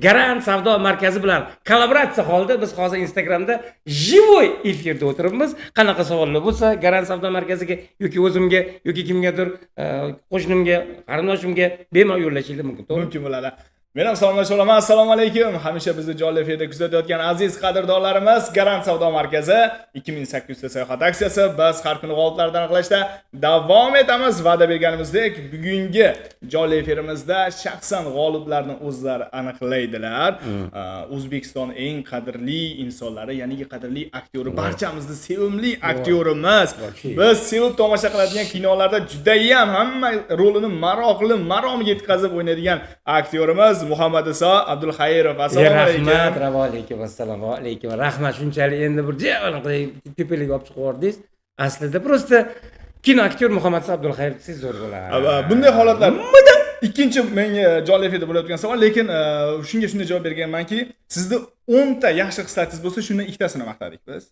Garant savdo markazi bilan kollaboratsiya holda biz hozir Instagramda живой efirda o'tiribmiz. Qanaqa savollar bo'lsa, Garant savdo markaziga yoki o'zimga yoki kimgadir, qo'shnimga, qarindoshimga bemalol yo'llashinglar mumkin, to'g'rimi? Mumkin bo'ladi. Men ham salomlashib olaman. Assalomu alaykum. Hamisha bizni jonli efirda kuzatayotgan aziz qadrdonlarimiz, Garant savdo markazi 2800 ta sayohat aksiyasi. Biz har kuni g'oliblarni aniqlashda davom etamiz. Va'da berganimizdek, bugungi jonli efirimizda shaxsan g'oliblarni o'zlari aniqlaydilar. O'zbekiston eng qadrli insonlari, ya'ni qadrli aktyori, barchamizni sevimli aktyorimiz. Biz sevib tomosha qiladigan kinolarda judayam hamma rolini maroqli, maromiga yetkazib o'ynaydigan aktyorimiz Muhammad Iso Abdulxayrov. Assalomu alaykum. Rahmat, va alaykum assalom, va alaykum. Rahmat, shunchalik endi bir tepalikka olib chiqib yubordingiz. Aslida просто kino aktyor Muhammad Iso Abdulxayrov desangiz zo'r bo'ladi. Bunday holatlar ikkinchi menga jonli efirda bo'layotgan savol, lekin shunga shunday javob berganmanki, sizni 10 ta yaxshi xislatingiz bo'lsa, shundan ikkitasini maqtadik biz.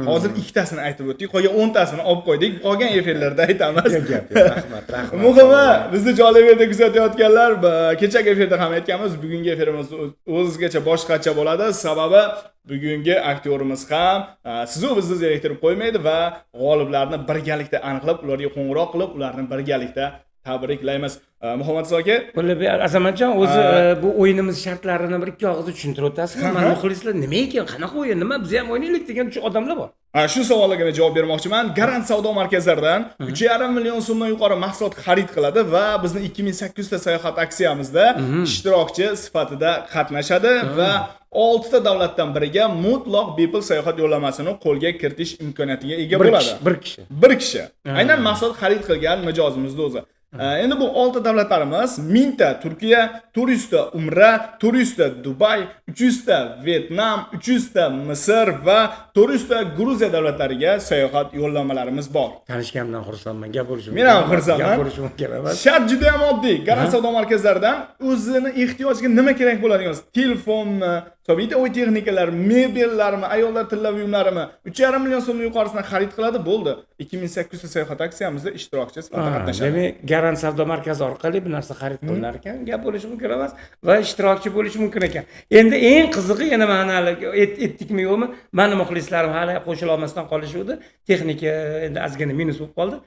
Hozir ikkitasini aytib o'tdik, qolgan 10 tasini olib qo'ydik, qolgan efirlarda aytamiz. Yo'q, gap yo'q, rahmat, rahmat. Muhimi, bizni jonli efirda kuzatayotganlar, kechagi efirda ham aytganmiz, bugungi efirimiz o'zgacha, boshqacha bo'ladi. Sababi bugungi aktyorimiz ham sizu bizni zeriktirib qo'ymaydi va g'oliblarni birgalikda aniqlab, ularga qo'ng'iroq qilib, ularni birgalikda tabriklaymiz. Muhammad Iso aka, Qo'llab Azamatjon, o'zi bu o'yinimiz shartlarini bir ikki og'izda tushuntirib o'tasizmi? Mana muxlislar nima ekan, qanaqa o'yin, nima, biz ham o'ynaylik degan shu odamlar bor. Ha, shu savolga javob bermoqchiman. Garant savdo markazlaridan 3,5 million so'mdan yuqori mahsulot xarid qiladi va bizni 2800 ta sayohat aksiyamizda ishtirokchi sifatida qatnashadi va 6 ta davlatdan biriga mutlaq bepul sayohat yo'llanmasini qo'lga kiritish imkoniyatiga ega Bir bo'ladi. kishi, bir kishi. Bir kishi. Aynan mahsulot xarid qilgan mijozimizni o'zi. Endi bu olti davlatlarimiz: 1000 ta Turkiya, 400 ta Umra, 400 ta Dubay, 300 ta Vyetnam, 300 ta Misr va 400 ta Gruziya davlatlariga sayohat yo'llanmalarimiz bor. Tanishganimdan xursandman, gap bo'lishi Men ham xursandman. Gap bo'lishi mumkin emas. Shart juda ham oddiy. Garant savdo markazlaridan o'zini ehtiyojiga nima kerak bo'ladigan bo'lsa, telefonmi, uy texnikalar, mebellarmi, ayollar tilla buyumlarimi, 3,5 million so'mdan yuqorisini xarid qiladi, bo'ldi. 2800 ta sayohat aksiyamizda ishtirokchi sifatida qatnashadi. Demak, Garant savdo markazi orqali bir narsa xarid qilinar ekan, gap bo'lishi mumkin emas va ishtirokchi bo'lishi mumkin ekan. Endi eng qizig'i yana mana hali aytdikmi, yo'qmi, mani muxlislarim hali qo'shila olmasdan qolishuvdi. Texnika endi ozgina minus bo'lib qoldi.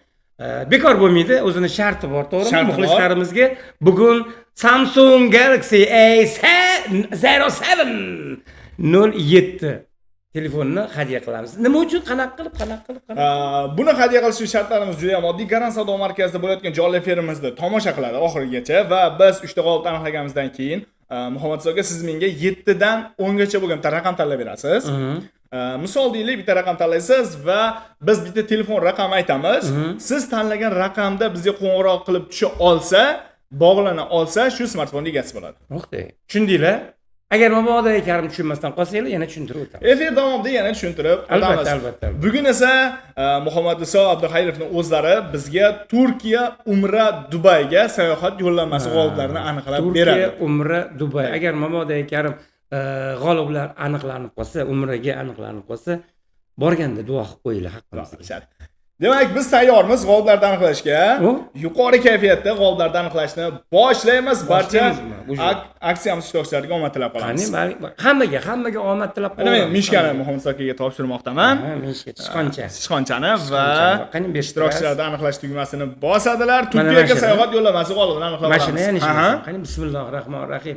Bekor bo'lmaydi, o'zini sharti bor, to'g'rimi? Sharti bor. Muxlislarimizga bugun Samsung Galaxy A07 07 telefonni hadya qilamiz. Nima uchun, qanaqa qilib, qanaqa qilib, qanaqa? Buni hadya qilish uchun shartlarimiz juda ham oddiy. Garant savdo markazida bo'layotgan jonli efirimizda tomosha qiladi oxirigacha va biz uchta g'olibni aniqlaganimizdan keyin Muhammad aka, siz menga 7 dan 10 gacha bo'lgan bitta raqam tanlab berasiz. Misol deylik, bitta raqam tanlaysiz va biz bitta telefon raqami aytamiz. Siz tanlagan raqamda bizga qo'ng'iroq qilib tusha olsa, bog'lana olsa, shu smartfonni egasi bo'ladi. Uxte. Tushundinglar? Agar mabodo karim tushunmasdan qolsanglar, yana tushuntirib o'tamiz. Efir davomida yana tushuntirib Albatta, o'tamiz. albatta. Bugun esa Muhammad Iso Abduxayrovning o'zlari bizga Turkiya, Umra, Dubayga sayohat yo'llanmasi g'oliblarini aniqlab Turkiya, beradi. Umra, Dubay. Agar mabodo karim g'oliblar aniqlanib qolsa, umraga aniqlanib qolsa, borganda duo qilib qo'yinglar haqqimizga. Demak, biz tayyormiz g'oliblarni aniqlashga. O? Yuqori kayfiyatda g'oliblarni aniqlashni boshlaymiz. Barcha Boshlaymizmi? Уже. Aksiyamiz ishtirokchilariga omad tilab Qani, qolamiz. Hammaga omad tilab Mana men qolamiz. Мишка ni Muhammad akaga topshirmoqdaman. Ha, мишка, sichqoncha. Sichqonchani va Qani, berib ishtirokchilarni aniqlash tugmasini bosadilar. Mana Turkiyaga mashina. sayohat yo'llanmasi g'olibini aniqlab Mashina olamiz. yana. Aha. Qani, bismillahir rohmanir rohim.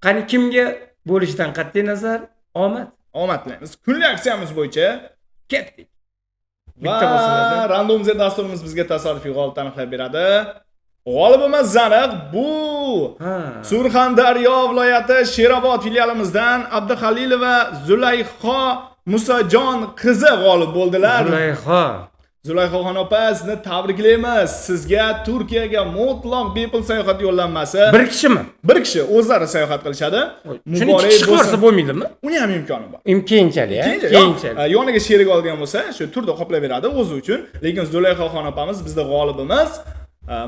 Qani, kimga bo'lishidan qat'iy nazar omad. Omad tilaymiz. Kunlik aksiyamiz bo'yicha Ketdik. Bitta va bosiladi. Randomizer dasturimiz bizga tasodifiy g'olib aniqlab beradi. G'olibimiz aniq, bu Surxondaryo viloyati Sherobod filialimizdan Abduhalilova Zulayho Musajon qizi g'olib bo'ldilar. Zulayho. Zulayhoxon opa, sizni tabriklaymiz. Sizga Turkiyaga mutlaq bepul sayohat yo'llanmasi. Bir kishimi? Bir kishi, o'zlari sayohat qilishadi. Shuni ikki kishi qilsa bo'lmaydimi? Uni ham imkoni bor. Keyinchalik, a? Keyinchalik, Keyinchalik. Yoniga sherik olgan bo'lsa, shu turda qoplab beradi o'zi uchun. Lekin Zulayhoxon opamiz bizda g'olibimiz,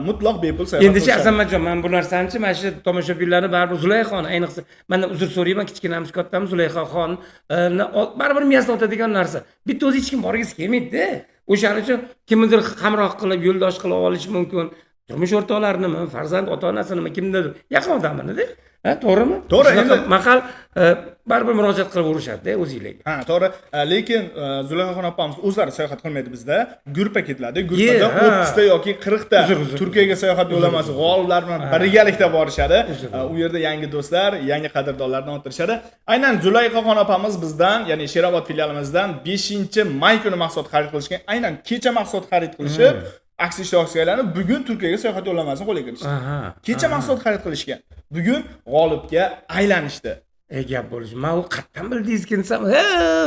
mutlaq bepul sayohat Endichi qilishadi. Azamatjon, man bu narsanichi, mana shu tomoshabinlarni baribir Zulayxoni, ayniqsa mandan uzr so'rayman, kichkinamiz, kattamiz, Zulayxoxonni baribir miyasida o'tadigan narsa. Bitta o'zi hech kim borgisi kelmaydida. O'shaning uchun kimnidir hamroh qilib, yo'ldosh qilib olish mumkin. Turmush o'rtoqlarinimi, farzand, ota onasinimi, kimnidir yaqin odaminida. Ha, to'g'rimi? To'g'ri, Shunaqa endi- maqal baribir murojaat qilib urushadi o'zinglarga. Ha, to'g'ri. Lekin Zulayxoxon opamiz o'zlari sayohat qilmaydi bizda. Gruppa ketiladi. Gruppada Ye, ha. 30 ta yoki 40 ta Uzr, uzr, Turkiyaga sayohat yo'llamasi g'oliblar bilan birgalikda borishadi. Uzr. U yerda yangi do'stlar, yangi qadrdonlarni orttirishadi. Aynan Zulayxoxon opamiz bizdan, ya'ni Sherobod filialimizdan 5-may kuni mahsulot xarid qilishgan. Aynan kecha mahsulot xarid qilishib, aksiya ishtirokchisiga aylanib, bugun Turkiyaga sayohat yo'llanmasini qo'lga kiritishdi. Kecha mahsulot xarid qilishgan. Bugun g'olibga aylanishdi. E, gap bo'lishi. Man u qayerdan bildingizki desam, ha,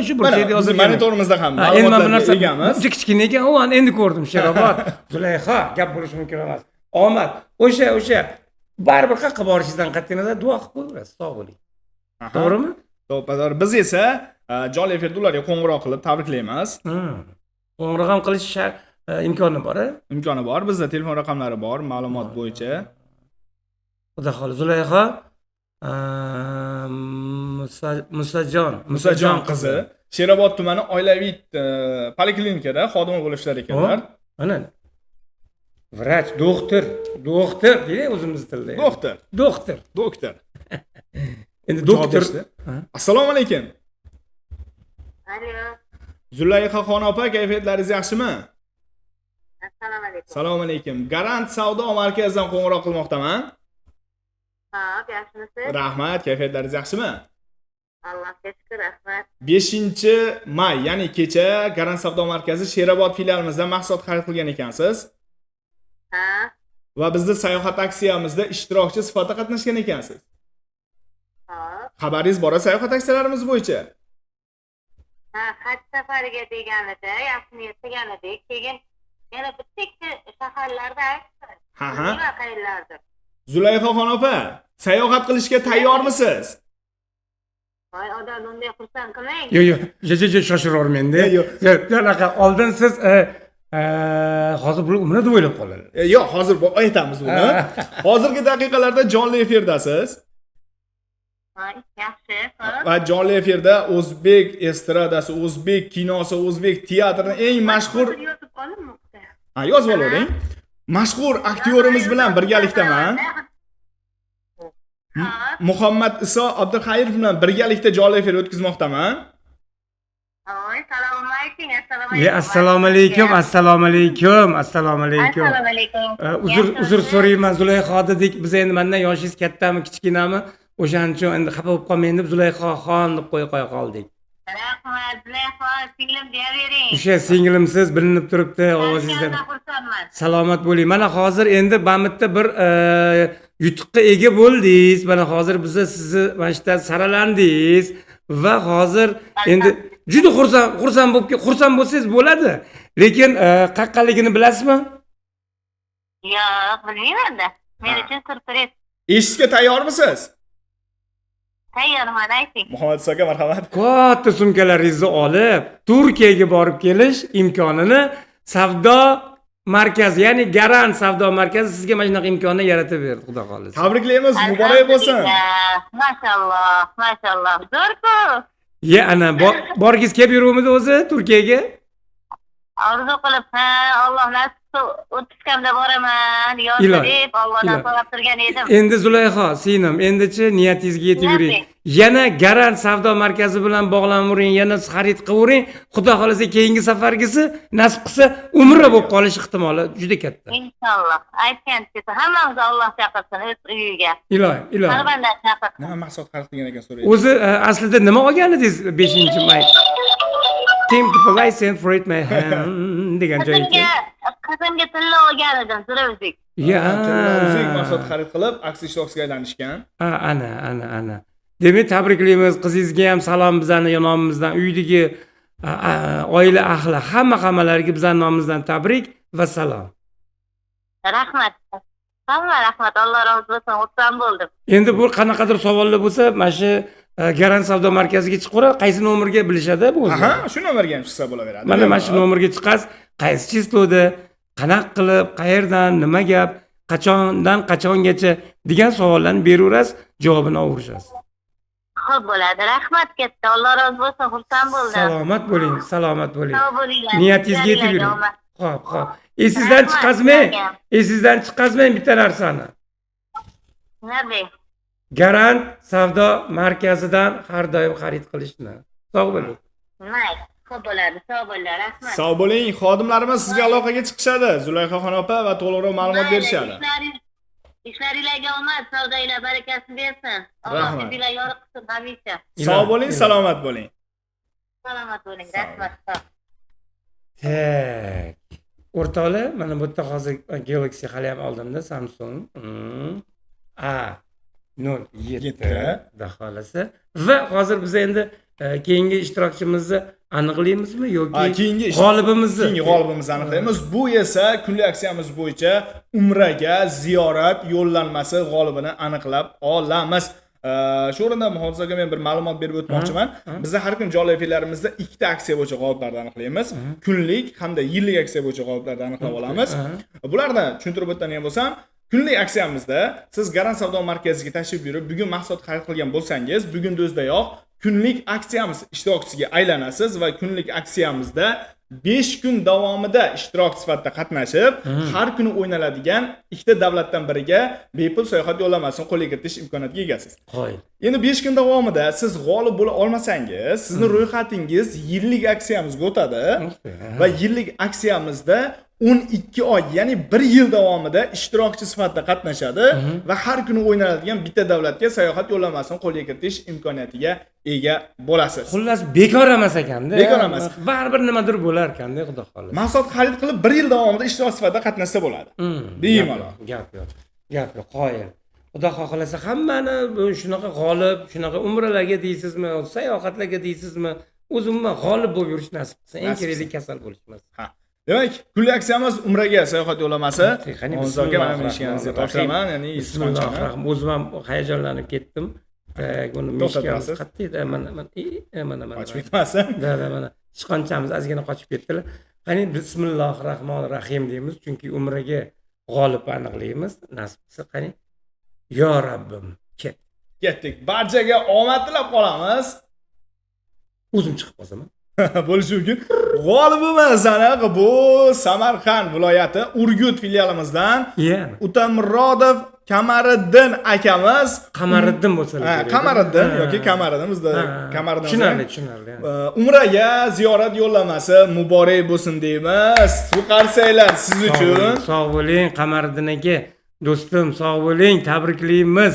shu Mana burchakda biz yozilgan. monitorimizda ham Ha, endi man bu ma'lumotlarga narsa egamiz. buncha kichkina ekan, u ana endi ko'rdim Sherobod. Zulayho, gap bo'lishi mumkin emas. Omad. O'sha baribir qayerga borishingizdan qat'iy nazar duo qilib qo'yaverasiz, sog' bo'ling. To'g'rimi? To'g'ri. Biz esa jonli efirda ularga qo'ng'iroq qilib tabriklaymiz. Qo'ng'iroq ham qilish imkoni bor, a? Imkoni bor. Bizda telefon raqamlari bor, ma'lumot bo'yicha. Xudo xohlasa Zulayho Musajon, Musajon qizi Sherobod tumani oilaviy poliklinikada xodima bo'lib ishlar ekanlar. Mana vrach, doktor, doktor deydi o'zimiz tilda. Doktor, Doktor. Doktor. Endi Javob doktor. berishdi. Assalomu alaykum. Alo, Zulayxoxon opa, kayfiyatlaringiz yaxshimi? assalomu alaykum. Assalomu alaykum. Garant savdo markazidan qo'ng'iroq qilmoqdaman. Hop, yaxshimisiz? Rahmat, kayfiyatlaringiz yaxshimi? Allohga shukr, rahmat. 5-may, ya'ni kecha Garant savdo markazi Sherobod filialimizdan mahsulot xarid qilgan ekansiz Ha, va bizni sayohat aksiyamizda ishtirokchi sifatida qatnashgan ekansiz. hop. Xabaringiz bor sayohat aksiyalarimiz bo'yicha? Ha, haj safariga deganida, yaxshi niyat qilgan edik. Keyin yana bitta ikkita shaharlarda aytdi. Ha, ha. Nima qayerlardir? Zulayxoxon opa, sayohat qilishga tayyormisiz? Voy, odam unday xursand qilmang. Yo'q, yo'q, jo, shoshiravermang-da. Yo'q. Yo'q, anaqa oldin siz hozir bular umra deb o'ylab qoladi. Yo'q, hozir aytamiz buni. Hozirgi daqiqalarda jonli efirdasiz Voy, yaxshi, hop. va jonli efirda o'zbek estradasi, o'zbek kinosi, o'zbek teatrining eng mashhur Hozir yozib olinmi? Ha, yozib olavering. Mashhur aktyorimiz bilan birgalikdaman. Hop. Muhammad Iso Abdulxayrov bilan birgalikda jonli efir o'tkazmoqdaman. Voy, salom alaykum, assalomu alaykum. Ye, assalomu alaykum, assalomu alaykum, assalomu alaykum. Assalomu alaykum. Uzr so'rayman Zulayho dedik. Biz endi mendan yoshingiz kattami, kichkinami? O'shaning uchun endi xafa bo'lib qolmang deb Zulayhoxon deb qo'ya qo'ya qoldik. Rahmat, Zulayho, singlim deyavering. O'sha singlimsiz bilinib turibdi ovozingizdan. Tanishganimdan xursandman. Salomat bo'ling. Mana hozir endi Bamitda bir yutuqqa ega bo'ldingiz. Mana hozir biza sizni mana shu yerda saralandingiz va hozir endi juda xursand bo'lib xursand bo'lsangiz bo'ladi. Lekin qaqqaligini bilasizmi? Yo'q, bilmayman-da. Men uchun syurpriz. Eshitishga tayyormisiz? Tayyorman, ayting. Muhammad Iso aka, marhamat. Katta sumkalaringizni olib, Turkiyaga borib kelish imkonini savdo markazi, ya'ni Garant savdo markazi sizga mana shunaqa imkonni yaratib berdi, Xudo xohlasa. Tabriklaymiz, muborak bo'lsin. Alhamdulillah. Mashalloh, mashalloh. Zo'r-ku. Ye, ana borgingiz kelib yuruvmidi o'zi Turkiyaga? Orzu qilib, ha, Alloh nasib qilsa 30 kamda boraman, yozda Iloy, deb Allohdan iloy. so'rab turgan edim. Endi Zulayho, singlim, endichi niyatingizga yetib yuring. Nima? Yana Garant savdo markazi bilan bog'lanavering, yana xarid qilavering. Xudo xohlasa keyingi safargisi nasib qilsa umra bo'lib qolish ehtimoli juda katta. Inshaalloh. Aytgan hammamizni Alloh chaqirsin o'z uyiga. Iloyim, iloyim. Har banda chaqirsin. Nima mahsulot xarid qilgan ekan so'raydi. O'zi aslida nima olgan edingiz 5-may? Team to police and fruit my hand degan joy Qizimga ekan. qizimga tilla olgan edim, zira uzuk. Ya. Tilla uzuk mahsulot xarid qilib, aksiya ishtirokchisiga aylanishgan. Ha, ana, ana, ana. Demak, tabriklaymiz. Qizingizga ham salom bizani nomimizdan, uydagi oila ahli hamma hammalarga bizani nomimizdan tabrik va salom. Rahmat. Hamma rahmat. Alloh rozi bo'lsin. Xursand bo'ldim. Endi bu qanaqadir savollar bo'lsa, mana shu Garant savdo markaziga chiqaveradi, qaysi nomerga bilishadi bu o'zi. Aha, shu nomerga ham chiqsa bo'laveradi. Mana shu nomerga chiqasiz, qaysi число da, qanaqa qilib, qayerdan, nima gap, qachondan qachongacha degan savollarni beraverasiz, javobini olaverasiz. Xo'p bo'ladi. Rahmat katta. Alloh rozi bo'lsin. Xursand bo'ldim. Salomat bo'ling, salomat bo'ling. Sog' bo'linglar. Niyatingizga yetib yuring. Omad. Xo'p, xo'p. Esingizdan Rahmat chiqazmang. sizlarga. Esingizdan chiqazmang bitta narsani. Nima? Garant savdo markazidan har doim xarid qilishni. Sog' bo'ling. Mayli, xo'p bo'ladi. Sog' bo'linglar, rahmat. Sog' bo'ling, xodimlarimiz sizga aloqaga chiqishadi. Zulayhoxon opa va to'liqroq ma'lumot Mayli, berishadi. Ishlaringlarga omad, savdoinglar barakasini bersin. Alloh Rahmat. yuzinglar yorug' qilsin hamisha. Sog' bo'ling, salomat bo'ling. Salomat bo'ling, Sog' rahmat. Sog'. Так. O'rtoqlar, mana bu yerda hozir Galaxy hali ham oldimda Samsung A 07 Yetti. Xudo xohlasa. Va hozir biz endi keyingi ishtirokchimizni aniqlaymizmi yoki Ha, keyingi g'olibimizni? Keyingi g'olibimizni aniqlaymiz. Bu esa kunlik aksiyamiz bo'yicha Umraga ziyorat yo'llanmasi g'olibini aniqlab olamiz. Shu o'rinda Muhammad aka, men bir ma'lumot berib o'tmoqchiman. Bizda har kun jonli efirlarimizda ikkita aksiya bo'yicha g'oliblarni aniqlaymiz. Kunlik hamda yillik aksiya bo'yicha g'oliblarni aniqlab olamiz. Bularni tushuntirib o'tadigan bo'lsam, kunlik aksiyamizda siz Garant savdo markaziga tashrif buyurib, bugun mahsulot xarid qilgan bo'lsangiz, bugunni o'zidayoq kunlik aksiyamiz ishtirokchisiga aylanasiz va kunlik aksiyamizda 5 kun davomida ishtirok sifatida qatnashib, har kuni o'ynaladigan ikkita davlatdan biriga bepul sayohat yo'llanmasini qo'lga kiritish imkoniyatiga egasiz. Qoyil. Endi 5 kun davomida siz g'olib bo'la olmasangiz, sizni ro'yxatingiz yillik aksiyamizga o'tadi va yillik aksiyamizda 12 oy, ya'ni 1 yil davomida ishtirokchi sifatida qatnashadi va har kuni o'ynaladigan bitta davlatga sayohat yo'llanmasini qo'lga kiritish imkoniyatiga ega bo'lasiz. Xullas, bekor emas ekanda. Bekor emas. Baribir nimadir bo'lar ekanda, xudo xohlasa. Mahsulot xarid qilib 1 yil davomida ishtirok sifatida qatnashsa bo'ladi. Bemalol. Gap yo'q. Gap yo'q, qoyil. Xudo xohlasa hammani bu shunaqa g'olib, shunaqa umralarga deysizmi, sayohatlarga deysizmi, o'zi umuman g'olib bo'lib yurish nasib qilsin. Eng Nasib keragi qilsin. kasal bo'lish emas. Ha. Demak, kunlik aksiyamiz Umraga sayohat yo'llanmasi. Qani, Muhammad aka, mana mishkangizni topshiraman, ya'ni Bismillahir rohmanir. O'zim ham hayajonlanib ketdim. Так, buni mishkamiz To'xtatasiz. qayerda edi? Mana, mana, mana, mana. Qochib ketmasin. Да, mana sichqonchamiz ozgina qochib ketdilar. Qani, bismillahir rohmanir rohim deymiz, chunki umraga g'olib aniqlaymiz. Nasib qilsa, qani. Yo Rabbim, ket. Ketdik. Barchaga omad tilab qolamiz. O'zim chiqib qolsam. Bo'lishi mumkin. G'olibimiz aniq, bu Samarqand viloyati Urgut filialimizdan Yana. Utamurodov Kamariddin akamiz. Qamariddin bo'lsalar Ha, kerak. Qamariddin Ha. yoki Kamariddin, bizda Ha. Kamariddin. Tushunarli, tushunarli. Umraga ziyorat yo'llanmasi muborak bo'lsin deymiz. Bu qarsaklar siz uchun. Sog' bo'ling, Qamariddin aka, do'stim, sog' bo'ling, tabriklaymiz.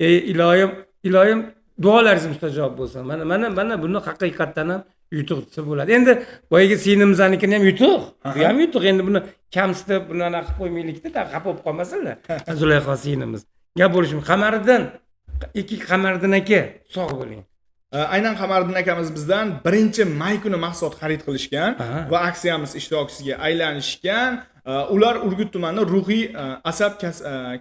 Ey iloyim, iloyim duolaringiz mustajob bo'lsin. Mana, mana, mana buni haqiqatdan ham yutuq desa bo'ladi. Endi boyagi singlimiiznikini ham yutuq. Bu ham yutuq. Endi buni kamsitib, buni anaqa qilib qo'ymaylikda, xafa bo'lib qolmasinlar. Zulayho singlimiz. Gap bo'lishi mumkin. Qamariddin, ikki Qamariddin aka, sog' bo'ling. Aynan Qamariddin akamiz bizdan 1 may kuni mahsulot xarid qilishgan va aksiyamiz ishtirokchisiga aylanishgan. Ular Urgut tumani ruhiy asab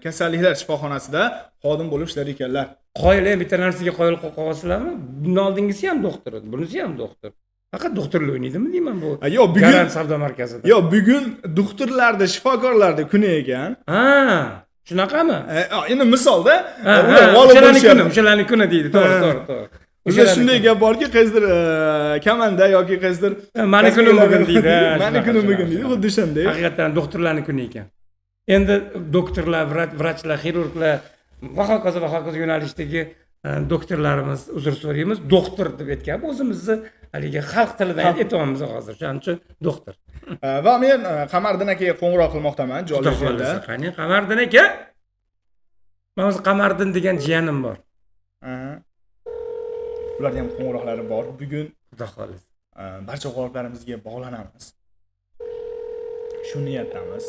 kasalliklar shifoxonasida xodim bo'lib ishlar ekanlar. Qoyil, bitta narsaga qoyil qolasizlarmi? Bundan oldingisi ham doktor edi, bunisi ham doktor. Faqat doktorlar o'ynaydimi deyman bu. Yo'q, bugun Garant savdo markazida. Yo'q, bugun doktorlarda, shifokorlarda kuni ekan. Ha, shunaqami? Endi misolda Ha, ular ha, g'olib o'shalarni kuni, bo'lishyapti. o'shalarni kuni deydi. To'g'ri, Ha. to'g'ri, to'g'ri. Bizda O'shalarni shunday kuni. gap borki, qaysidir kamanda yoki qaysidir Mani kunim bugun deydi. Ha, Mani shunaqa, kunim bugun shunaqa, deydi, xuddi shunday. Haqiqatdan doktorlarni kuni ekan. Endi doktorlar, vrachlar, xirurglar va hokazo va hokazo yo'nalishdagi doktorlarimiz, uzr so'raymiz, doktor deb aytgan o'zimizni haligi xalq tilidan aytyapmiz hozir. Shuning uchun doktor. Va men Qamariddin akaga qo'ng'iroq qilmoqdaman jonli Xudo efirda. xohlasa, qani Qamariddin aka? Man o'zi Qamariddin degan jiyanim bor. Aha. Ularning ham qo'ng'iroqlari bor. Bugun Xudo xohlasa. Barcha g'oliblarimizga bog'lanamiz. Shu niyatdamiz.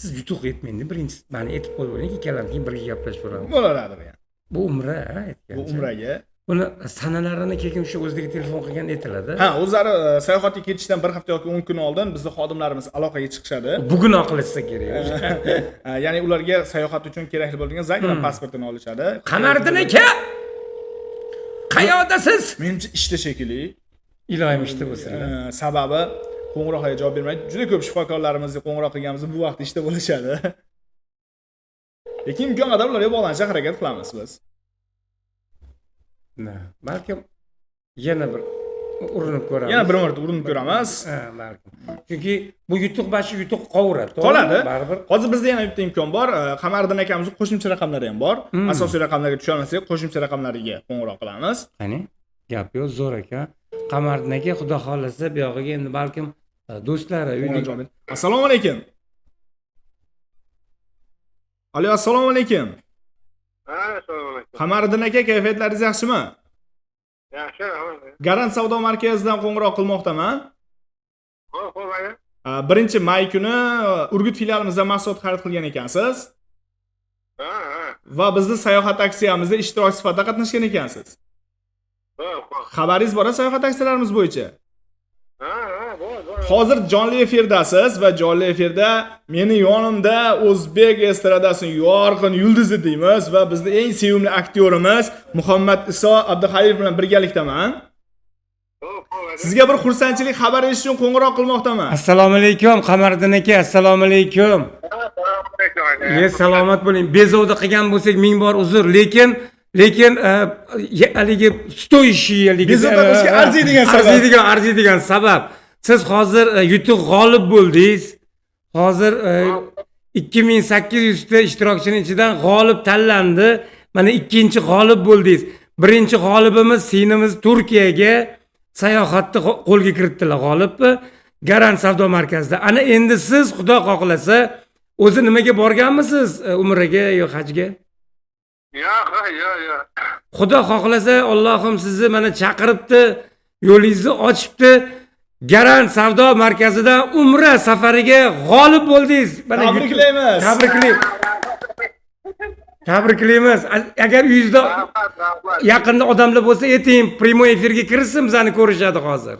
Siz yutuq aytmangda, birinchi mani aytib qo'yavering, ikkalamiz keyin birga gaplashaveramiz. Bo'laveradi bu ham. Bu umra, ha, aytgancha. Bu umraga. Buni sanalarini keyin o'sha o'zidagi telefon qilganda aytiladi. Ha, o'zlari sayohatga ketishdan bir hafta yoki 10 kun oldin bizni xodimlarimiz aloqaga chiqishadi. Bugun oqilishsa kerak. Ya'ni ularga sayohat uchun kerakli bo'lgan загран pasportini olishadi. Qamariddin aka! Qayoqdasiz? Menimcha ishda shekilli. Iloyim ishda bo'lsin. Sababi qo'ng'iroqlarga javob bermaydi. Juda ko'p shifokorlarimizga qo'ng'iroq qilganimizda bu vaqt ishda bo'lishadi. Lekin imkon qadar ularga bog'lanishga harakat qilamiz biz. Na, balkim yana bir Urinib ko'ramiz. Yana bir marta urinib ko'ramiz. Ha, balkim. Chunki bu yutuq bashi yutuq qovuradi, to'g'rimi? Qoladi. Baribir. Hozir bizda yana bitta imkon bor. Qamariddin akamizning qo'shimcha raqamlari ham bor. Asosiy raqamlarga tusha olmasak, qo'shimcha raqamlariga qo'ng'iroq qilamiz. Qani? Gap yo'q, zo'r ekan. Qamariddin aka, xudo xohlasa, bu yog'iga endi balkim do'stlari Qo'ng'iroq uyda javob berdi. Assalomu alaykum. Alo, assalomu alaykum. Ha, assalomu alaykum. Qamariddin aka, kayfiyatlaringiz yaxshimi? Yaxshi, rahmat. Garant savdo markazidan qo'ng'iroq qilmoqdaman. Xo'p, xo'p aka. 1 may kuni Urgut filialimizdan mahsulot xarid qilgan ekansiz Ha, ha. va bizni sayohat aksiyamizda ishtirok sifatida qatnashgan ekansiz. Xo'p, xo'p. Xabaringiz bor sayohat aksiyalarimiz bo'yicha? Ha, ha, bor, bor. Hozir jonli efirdasiz va jonli efirda meni yonimda o'zbek estradasining yorqin yulduzi deymiz va bizni eng sevimli aktyorimiz Muhammad Iso Abduxalilov bilan birgalikdaman. Xo'p, xo'p aka. Sizga bir xursandchilik xabari eshitish uchun qo'ng'iroq qilmoqdaman. Assalomu alaykum, Qamariddin aka, assalomu alaykum. Assalomu alaykum aka. Ye, salomat bo'ling. Bezovta qilgan bo'lsak ming bor uzr, lekin haligi стоящий haligi Bezovta qilishga arziydigan sabab. Arziydigan sabab. Siz hozir yutuq g'olib bo'ldingiz. Hozir 2800 ta ishtirokchining ichidan g'olib tanlandi. Mana ikkinchi g'olib bo'ldingiz. Birinchi g'olibimiz singlimiz Turkiyaga sayohatni qo'lga kiritdilar g'olibni Garant savdo markazida. Ana endi siz, xudo xohlasa, o'zi nimaga borganmisiz? Umraga yo hajga? Yo'q, ha, yo'q, yo'q. Xudo xohlasa, Allohim sizni mana chaqiribdi, yo'lingizni ochibdi. Garant savdo markazidan umra safariga g'olib bo'ldingiz. Mana Tabriklaymiz. Tabriklaymiz. Tabriklaymiz. Agar uyingizda Rahmat, rahmat. yaqinda odamlar bo'lsa, ayting, прямой efirga kirsin, bizani ko'rishadi hozir.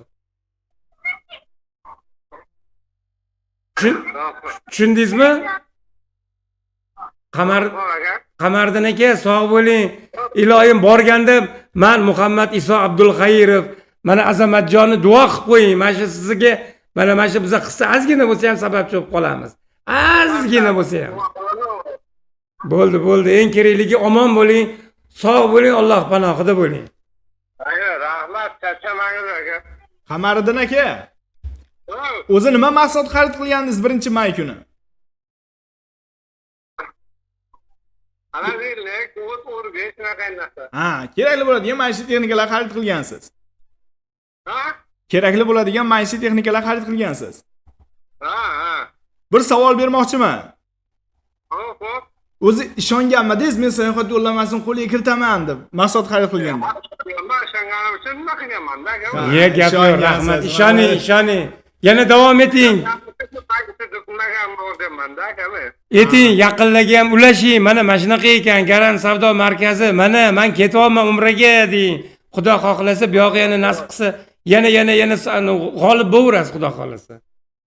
Rahmat. Tushundingizmi? Qamar Xo'p aka. Qamariddin aka, sog' bo'ling. Iloyim borganda man Muhammad Iso Abdulxayrov, mana Azamatjonni duo qilib qo'ying. Mana shu sizga, mana shu biza qissa ozgina bo'lsa ham sababchi bo'lib qolamiz. Ozgina bo'lsa ham. Bo'ldi, bo'ldi. Eng kerakligi omon bo'ling, sog' bo'ling, Alloh panohida bo'ling. Aka, rahmat, charchamangiz aka. Qamariddin aka, Xo'p. o'zi nima mahsulot xarid qilgandingiz 1 may kuni? Холодильник, o't o'rgich, shunaqa narsa. Ha, kerakli bo'ladigan maishiy texnikalar xarid qilgansiz. Ha? Kerakli bo'ladigan maishiy texnikalar xarid qilgansiz. Ha, ha. Bir savol bermoqchiman. Xo'p, xo'p. O'zi ishonganmidingiz, men sayohat yo'llanmasini qo'lga kiritaman deb mahsulot xarid qilganda? Man ishonganim uchun nima qilganman da aka? Ha. Ye, gap yo'q, ishongansiz. Rahmat. Ishoning, ishoning. Yana davom eting. Nimaga aka men? Eting, yaqinlarga ham ulashing. Mana shunaqa ekan Garant savdo markazi. Mana man ketyapman umraga deng. Xudo xohlasa, bu yog'i yana nasib qilsa, yana yana yana g'olib bo'laverasiz, xudo xohlasa.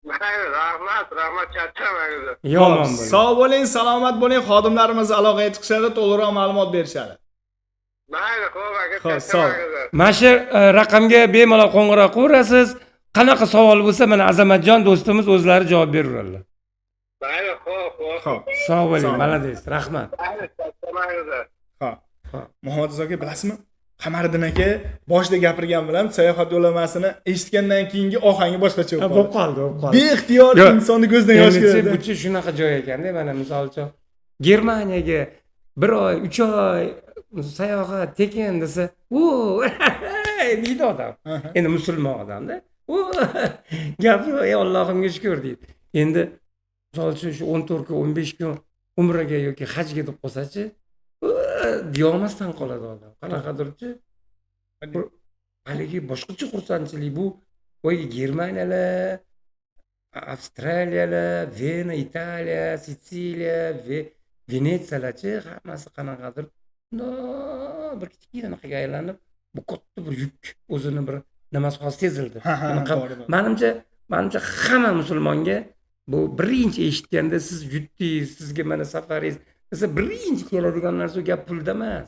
Mayli, rahmat, rahmat, charchamangiz. Yomon bo'ling. Sog' bo'ling, salomat bo'ling. Xodimlarimiz aloqaga chiqishadi, to'liqroq ma'lumot berishadi. Mayli, xo'p aka, Xo'p, sog'. charchamangiz. Mana shu raqamga bemalol qo'ng'iroq qilaverasiz. Qanaqa savol bo'lsa, mana Azamatjon do'stimiz o'zlari javob beraveradilar. Mayli, xo'p, xo'p. Xo'p. Sog' bo'ling, Sog' bo'ling. Молодец, rahmat. Mayli, charchamangiz. Xo'p. Muhammad Iso aka, bilasizmi? Qamariddin aka boshida gapirgan bilan sayohat yo'llanmasini eshitgandan keyingi ohangi boshqacha bo'lib Bo'lib qoldi. qoldi, bo'lib qoldi. Beixtiyor Yo'q. insonni ko'zidan yosh Endi keladi. buchi shunaqa joy ekanda, mana misol uchun Germaniyaga bir oy, 3 oy sayohat tekin desa, u deydi odam. Endi musulmon odamda. U gap yo'q, ey Allohimga shukur deydi. Endi misol uchun shu 14 kun, 15 kun umraga yoki hajga deb qolsachi, deyolmasdan qoladi odam. Qanaqadirchi bir haligi boshqacha xursandchilik bu. Voy, Germaniyalar, Avstraliyalar, Vena, Italiya, Sitsiliya, Venetsiyalarchi hammasi qanaqadir bundoq bir kichkina anaqaga aylanib, bu katta bir yuk o'zini bir nimasi hozir sezildi. Ha, Anaqa- to'g'ri. Manimcha hamma musulmonga bu birinchi eshitganda siz yutdingiz, sizga mana safaringiz desa, birinchi keladigan narsa u gap pulda emas.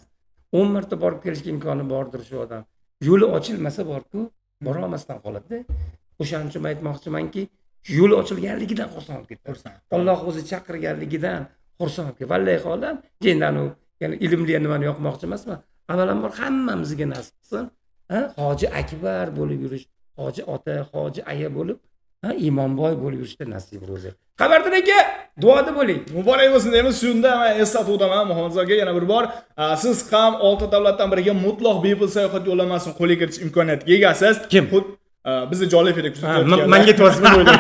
10 marta borib kelishga imkoni bordir shu odam. Yo'li ochilmasa borku, borolmasdan qoladi. O'shaning uchun aytmoqchimanki, yo'li ochilganligidan xursand bo'lib ketadi. Xursand. Alloh o'zi chaqirganligidan xursand bo'lib ketadi. Vallahi olam, endi anavi, ya'ni ilmli nimani yoqmoqchi emasman. Avvalambor hammamizga nasib qilsin. Hoji Akbar bo'lib yurish, hoji ota, hoji aya bo'lib, iymonboy bo'lib yurishda nasib ro'za. Qamariddin aka, duoda bo'ling. Muborak bo'lsin deymiz. Shunda men eslatib o'taman Muhammad aka yana bir bor, siz ham 6 davlatdan biriga mutlaq bepul sayohat yo'llanmasini qo'lga kiritish imkoniyatiga egasiz. Kim? Bizni jonli efirda kuzatayotganlar. Manga aytyapsizmi o'ylayman.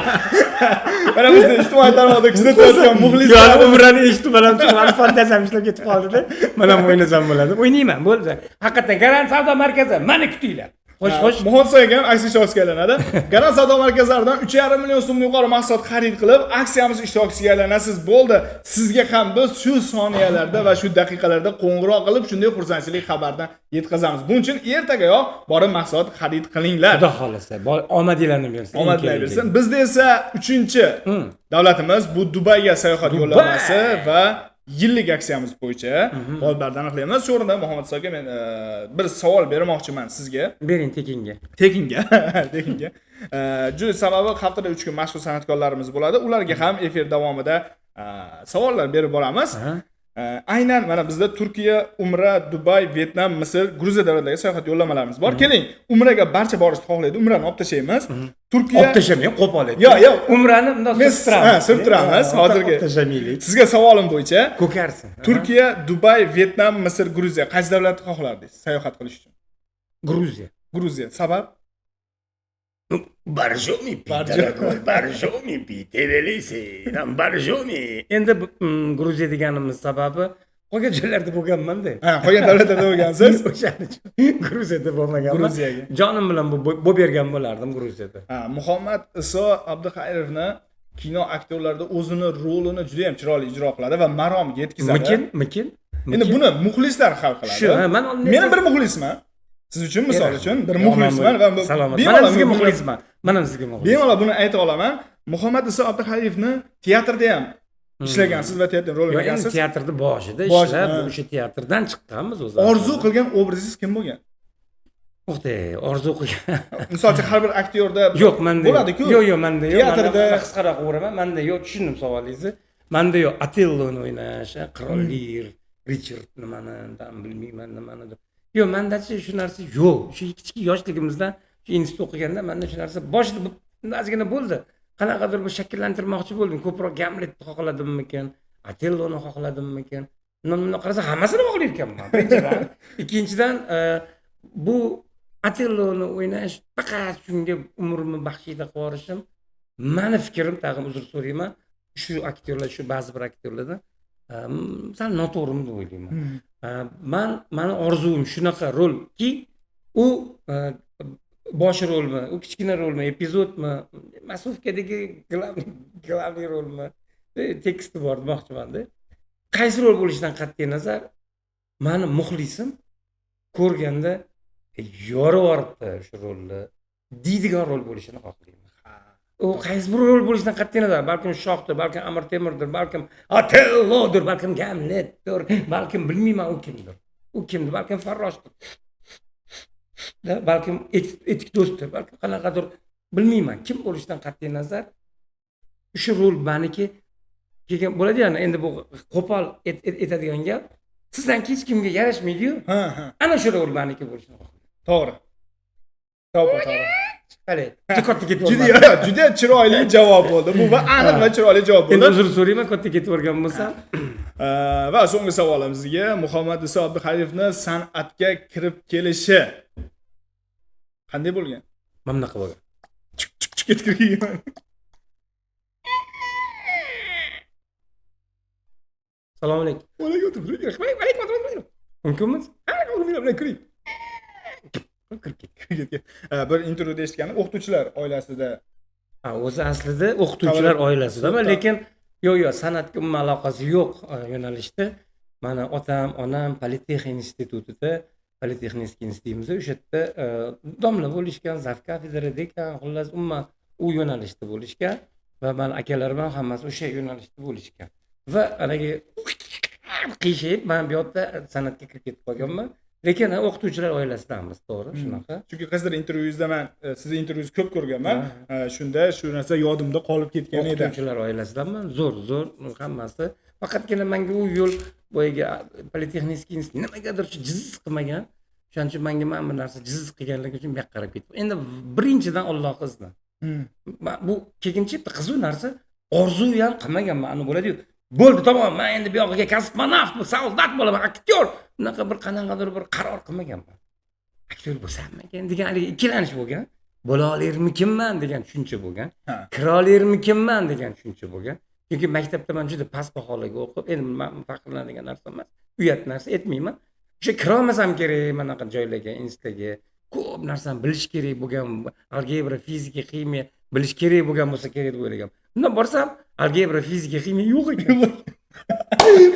Mana bizni ijtimoiy tarmoqda kuzatayotgan muxlislar. Yo, umrani eshitib bilan mani fantaziyam ishlab ketib qoldi-da. Mana ham o'ynasam bo'ladi. O'ynayman, bo'ldi. Haqiqatan Garant savdo markazi, mani kutinglar. Xo'sh, xo'sh. Muhammad aka ham aksiya ishtirokchisiga aylanadi. Garant savdo markazlaridan 3,5 million so'mdan yuqori mahsulot xarid qilib, aksiyamiz ishtirokchisiga aylanasiz. Bo'ldi. Sizga ham biz shu soniyalarda va shu daqiqalarda qo'ng'iroq qilib, shunday xursandchilik xabarini yetkazamiz. Buning uchun ertagayoq borib mahsulot xarid qilinglar. Xudo xolasa, omadinglarni bersin. Omadlar bersin. Bizda esa 3-chi davlatimiz bu Dubayga sayohat yo'llanmasi va yillik aksiyamiz bo'yicha g'oliblarni aniqlaymiz. Shu o'rinda Muhammad aka, men bir savol bermoqchiman sizga. Bering tekinga. Tekinga. Tekinga. Juda sababi haftada 3 kun mashhur san'atkorlarimiz bo'ladi. Ularga ham efir davomida savollar berib boramiz. Aynan mana bizda Turkiya, Umra, Dubay, Vyetnam, Misr, Gruziya davlatlariga sayohat yo'llanmalarimiz bor. Keling, Umraga barcha borishni xohlaydi. Umrani olib tashlaymiz. Turkiya olib tashlamang, qo'pol ayting. Yo'q, yo'q. Umrani bundoq surib turamiz. Ha, surib turamiz hozirgi. Olib tashlamaylik. Sizga savolim bo'yicha ko'karsin. Turkiya, Dubay, Vyetnam, Misr, Gruziya qaysi davlatni xohlardingiz sayohat qilish uchun? Gruziya. Gruziya. Sabab? Borjomi, Borjomi, Tbilisi, Borjomi. Endi Gruziya deganimiz sababi qolgan joylarda bo'lganman-da. Ha, qolgan davlatlarda bo'lgansiz. O'shaning uchun Gruziyada bo'lmaganman. Gruziyaga. Jonim bilan bo'lib bergan bo'lardim Gruziyada. Ha, Muhammad Iso Abduxayrovni kino aktyorlarida o'zini rolini juda ham chiroyli ijro qiladi va maromga yetkazadi. Mikin? Endi buni muxlislar hal qiladi. Shu, men bir muxlisman. Siz uchun misol uchun bir muxlisman va salomat. Men sizga muxlisman. Men ham sizga muxlisman. Bemalol buni ayta olaman. Muhammad Iso Abduxayrovni teatrda ham ishlagansiz va teatr rol o'ynagansiz. Teatrda boshida ishlab, o'sha teatrdan chiqqanmiz o'zi. Orzu qilgan obrazingiz kim bo'lgan? O'xday, orzu qilgan. Misol uchun har bir aktyorda yo'q, menda bo'ladi-ku. Yo'q, yo'q, menda yo'q. Teatrda qisqaroq o'raman. Menda yo'q, tushundim savolingizni. Menda yo'q, Otelloni o'ynash, Qirol Lir, Richard nimani, bilmayman nimani. Yo'q, mendachi shu narsa yo'q. Shu kichik yoshligimizdan shu institut o'qiganda menda shu narsa boshida ozgina bo'ldi. Qanaqadir bir shakllantirmoqchi bo'ldim. Ko'proq Gamletni xohladimmikan, Otelloni xohladimmikan. Bundan qarasa hammasini xohlar ekanman. Birinchidan, ikkinchidan bu Otelloni o'ynash faqat shunga umrimni baxshida qilib yuborishim, mani fikrim, tag'in uzr so'rayman, shu aktyorlar, shu ba'zi bir aktyorlardan sal noto'g'rimi deb o'ylayman. Mani orzum shunaqa rolki, u bosh rolmi, u kichkina rolmi, epizodmi, masovkadagi главный rolmi, teksti bor demoqchiman-da. Qaysi rol bo'lishidan qat'iy nazar, mani muxlisim ko'rganda yorib yuboribdi shu rolni deydigan rol bo'lishini xohlayman. U qaysi bir rol bo'lishidan qat'iy nazar, balkim shohdir, balkim Amir Temurdir, balkim Otellodir, balkim Gamletdir, balkim bilmayman u kimdir. U kimdir, balkim farroshdir. Balkim etik do'stdir, balkim qanaqadir bilmayman kim bo'lishidan qat'iy nazar o'sha rol maniki kelgan bo'ladi. Ya'ni endi bu qo'pol etadigan gap, sizdan hech kimga yarashmaydi-yu. Ana shu rol maniki bo'lishini xohlayman. To'g'ri. To'g'ri. Qani, katta ketib Juda juda chiroyli javob bo'ldi. Bu va aniq va chiroyli javob bo'ldi. Endi uzr so'rayman, katta ketib yuborgan bo'lsam. Va so'nggi savolimizga Muhammad Iso Abduxayrovni san'atga kirib kelishi qanday bo'lgan? Mana bunaqa bo'lgan. Chuk chuk chuk etib kirgan. Assalomu alaykum. Alaykum. Mumkinmi? Kiring. Kirib ketgan. Bir intervyuda eshitganim, o'qituvchilar oilasida. Ha, o'zi aslida o'qituvchilar oilasida, lekin yo'q, yo'q, san'atga umuman aloqasi yo'q yo'nalishda. Mana otam, onam Politexnika institutida, Politexnik institutimizda o'sha yerda domla bo'lishgan, zav kafedra dekan, xullas umuman u yo'nalishda bo'lishgan va mani akalarim ham hammasi o'sha yo'nalishda bo'lishgan. Va haligi qiyshayib men bu yoqda san'atga kirib ketib qolganman. Lekin o'qituvchilar oilasidamiz, to'g'ri, shunaqa. Chunki qaysidir intervyuyingizda men sizni intervyungizni ko'p ko'rganman. Shunda shu narsa yodimda qolib ketgan edi. O'qituvchilar oilasidanman, zo'r, zo'r hammasi. Faqatgina menga u yo'l boyagi Politexnik institut nimagadir shu jiz qilmagan. O'shaning uchun manga mana bu narsa jiz qilganligi uchun bu yoqqa qarab ketdim. Endi birinchidan Alloh izni. Bu keyinchi bitta qiziq narsa, orzu ham qilmaganman. Ani bo'ladi-yu. Bo'ldi, tamom, men endi bu yog'iga kosmonavt, soldat bo'laman, aktyor. Bunaqa bir qanaqadir bir qaror qilmaganman. Aktyor bo'lsammikan degan haligi ikkilanish bo'lgan. Bo'la olarmikinman degan tushuncha bo'lgan. Kira olarmikinman degan tushuncha bo'lgan. Chunki maktabda men juda past baholarga o'qib, endi men faxrlanadigan narsa emas, uyat narsa aytmayman. O'sha kira olmasam kerak manaqa joylarga, institutlarga ko'p narsani bilish kerak bo'lgan, algebra, fizika, ximiya bilish kerak bo'lgan bo'lsa kerak deb o'ylaganman. Undan borsam, algebra, fizika, ximiya yo'q ekan.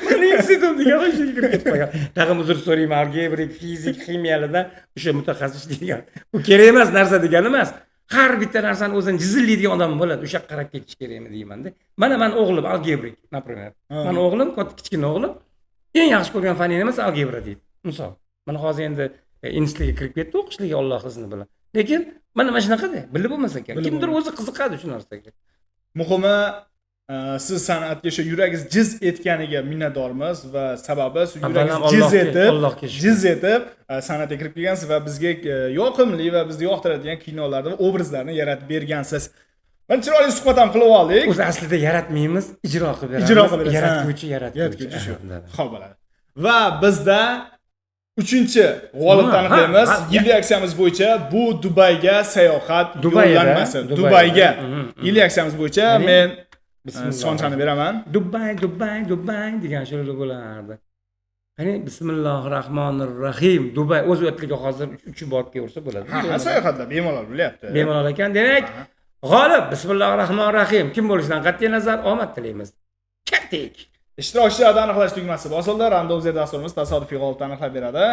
Mani institutim degan o'sha kirib ketib qolgan. Tag'in uzr so'rayman, algebra, fizik, ximiyalardan o'sha mutaxassis degan. Bu kerak emas narsa degani emas. Har bitta narsani o'zini jizillaydigan odam bo'ladi. O'sha qarab ketish kerakmi deymanda. Mana mani o'g'lim algebrik, например. Mani o'g'lim, katta kichkina o'g'lim eng yaxshi ko'rgan fani nimasi algebra deydi. Misol. Mana hozir endi institutga kirib ketdi o'qishligiga Alloh izni bilan. Lekin mana shunaqada, bilib bo'lmasa kerak. Kimdir o'zi qiziqadi shu narsaga. Muhimi siz san'atga o'sha yuragingiz jiz etganiga minnatdormiz va sababi siz yuragingiz jiz etib, jiz etib san'atga kirib kelgansiz va bizga yoqimli va bizni yoqtiradigan kinolarni va obrazlarni yaratib bergansiz. Mana chiroyli suhbat ham qilib oldik. O'zi aslida yaratmaymiz, ijro qilib beramiz. Ijro qilib berasiz. Yaratguvchi, yaratguvchi. Yaratguvchi shu. Xo'p bo'ladi. Va bizda 3-chi g'olibni aniqlaymiz. Yillik aksiyamiz bo'yicha bu Dubayga sayohat yo'llanmasi. Dubayga. Yillik aksiyamiz bo'yicha men sonchani beraman. Dubay, Dubay, Dubay degan shular bo'lardi. Qani bismillahirrohmanirrohim. Dubay o'z o'tliga hozir uchib borib kelaversa bo'ladi. Ha, sayohatlar bemalol bo'lyapti. Bemalol ekan. Demak, g'olib bismillahirrohmanirrohim kim bo'lishidan qat'iy nazar omad tilaymiz. Ketdik. Ishtirokchilarni aniqlash tugmasi bosildi. Randomizer dasturimiz tasodifiy g'olibni aniqlab beradi.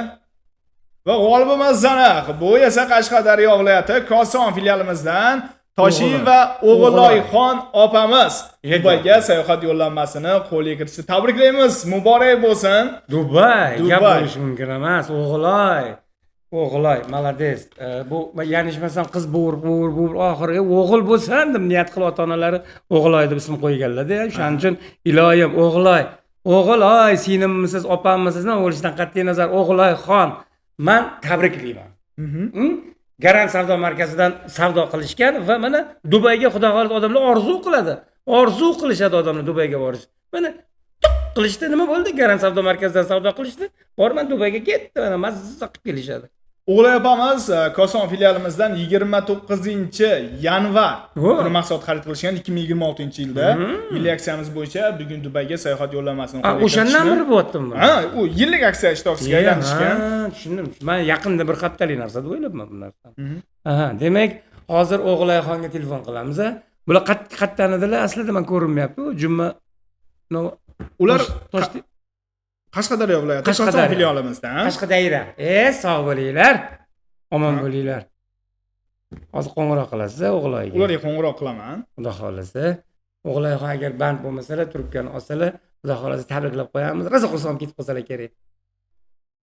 Va g'olibimiz aniq. Bu esa Qashqadaryo viloyati Koson filialimizdan Toshiyeva O'g'iloyxon opamiz Dubayga sayohat yo'llanmasini qo'lga kiritishdi. Tabriklaymiz, muborak bo'lsin. Dubay, gap bo'lishi mumkin emas. O'g'iloy. O'g'iloy, malades. Bu yanishmasam qiz bo'g'ir oxiri o'g'il bo'lsin deb niyat qilib ota-onalari O'g'iloy deb ism qo'yganlar-da. O'shaning uchun iloyim O'g'iloy, O'g'iloy singimmisiz, opammisiz, nima bo'lishidan qat'iy nazar O'g'iloyxon, men tabriklayman. Garant savdo markazidan savdo qilishgan va mana Dubayga xudo xohlasa odamlar orzu qiladi. Orzu qilishadi odamlar Dubayga borish. Mana tiq qilishdi, nima bo'ldi? Garant savdo markazidan savdo qilishdi. Borman Dubayga ketdi, mana mazza qilib kelishadi. O'g'loy opamiz Koson filialimizdan 29-yanvar kuni mahsulot xarid qilishgan 2026-yilda yillik aksiyamiz bo'yicha bugun Dubayga sayohat yo'llanmasini qo'lga kiritishdi. O'shandan beri bo'lyaptimi? Ha, u yillik aksiya ishtirokchisiga aylanishgan. Tushundim. Men yaqinda bir haftalik narsa deb o'ylabman bu narsani. Aha, demak, hozir O'g'loyxonga telefon qilamiz. Bular qayerdan edilar? Aslida men ko'rinmayapti. Juma ular Qashqadaryo viloyati Koson filialimizdan. Qashqadaryo. Sog' bo'linglar. Omon bo'linglar. Hozir qo'ng'iroq qilasiz O'g'loyga. Ularga qo'ng'iroq qilaman. Xudo xolasa. O'g'loyxon agar band bo'lmasalar, trubkani olsalar, Xudo xolasa tabriklab qo'yamiz. Rosa xursand ketib qolsalar kerak.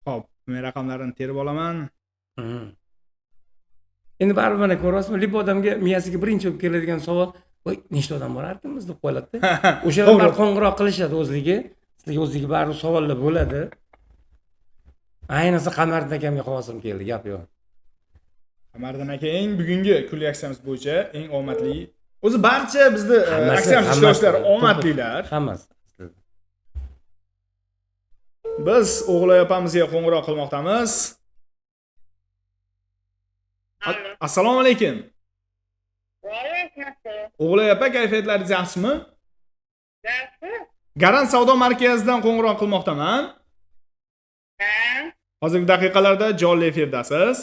Xo'p, men raqamlarini terib olaman. Endi baribir mana ko'ryapsizmi, libo odamga miyasiga birinchi bo'lib keladigan savol, voy, nechta odam borarkanmiz deb qo'yiladi-da. O'shalar qo'ng'iroq qilishadi o'zligi. Sizlarga o'zligi baribir savollar bo'ladi. Ayniqsa Qamariddin akamga havosim keldi, gap yo'q. Qamariddin aka eng bugungi kunlik aksiyamiz bo'yicha eng omadli. O'zi barcha bizni aksiyamiz ishtirokchilari omadlilar. Hammasi. Biz O'g'loy opamizga qo'ng'iroq qilmoqdamiz. Assalomu alaykum. Va alaykum assalom. O'g'loy opa, kayfiyatlaringiz yaxshimi? Yaxshi. Garant savdo markazidan qo'ng'iroq qilmoqdaman. Ha. Hozirgi daqiqalarda jonli efirdasiz.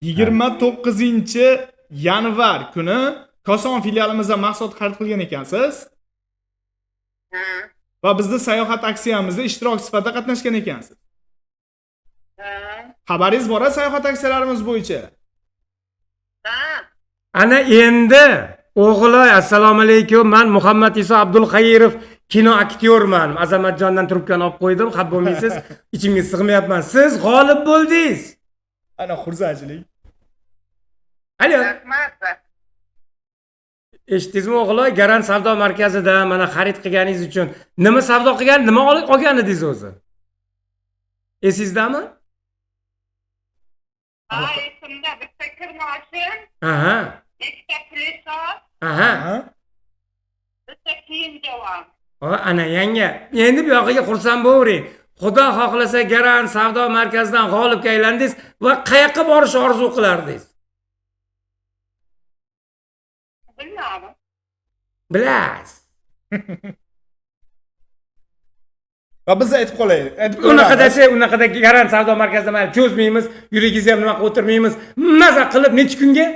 29-yanvar kuni Koson filialimizda mahsulot xarid qilgan ekansiz. Ha. Va bizni sayohat aksiyamizda ishtirok sifatida qatnashgan ekansiz. Ha. Xabaringiz bor-a sayohat aksiyalarimiz bo'yicha? Ha. Ana endi O'g'iloy, assalomu alaykum. Men Muhammad Iso Abdulxayrov, kino aktyorman. Azamatjondan trubkani olib qo'ydim, xafa bo'lmaysiz. Ichimga sig'mayapman. Siz g'olib bo'ldingiz. Ana xursandchilik. Alo. Rahmat. Eshitdingizmi O'g'iloy? Garant savdo markazida mana xarid qilganingiz uchun nima savdo qilgan, nima olgan edingiz o'zi? Esingizdami? Ha, esimda bitta kirmoshin, Aha, ikkita пылесос, aha. Ha? bitta kiyim javon. O, ana yanga, endi bu yog'iga xursand bo'lavering. Xudo xohlasa Garant savdo markazidan g'olibga aylandingiz va qayoqqa borishni orzu qilardingiz? Bilmadim. Bilasiz. Va biz aytib qolaylik. Aytib Unaqadachi, unaqada Garant savdo markazida mayli cho'zmaymiz, yuragingizni ham nima qilib o'tirmaymiz. Maza qilib necha kunga?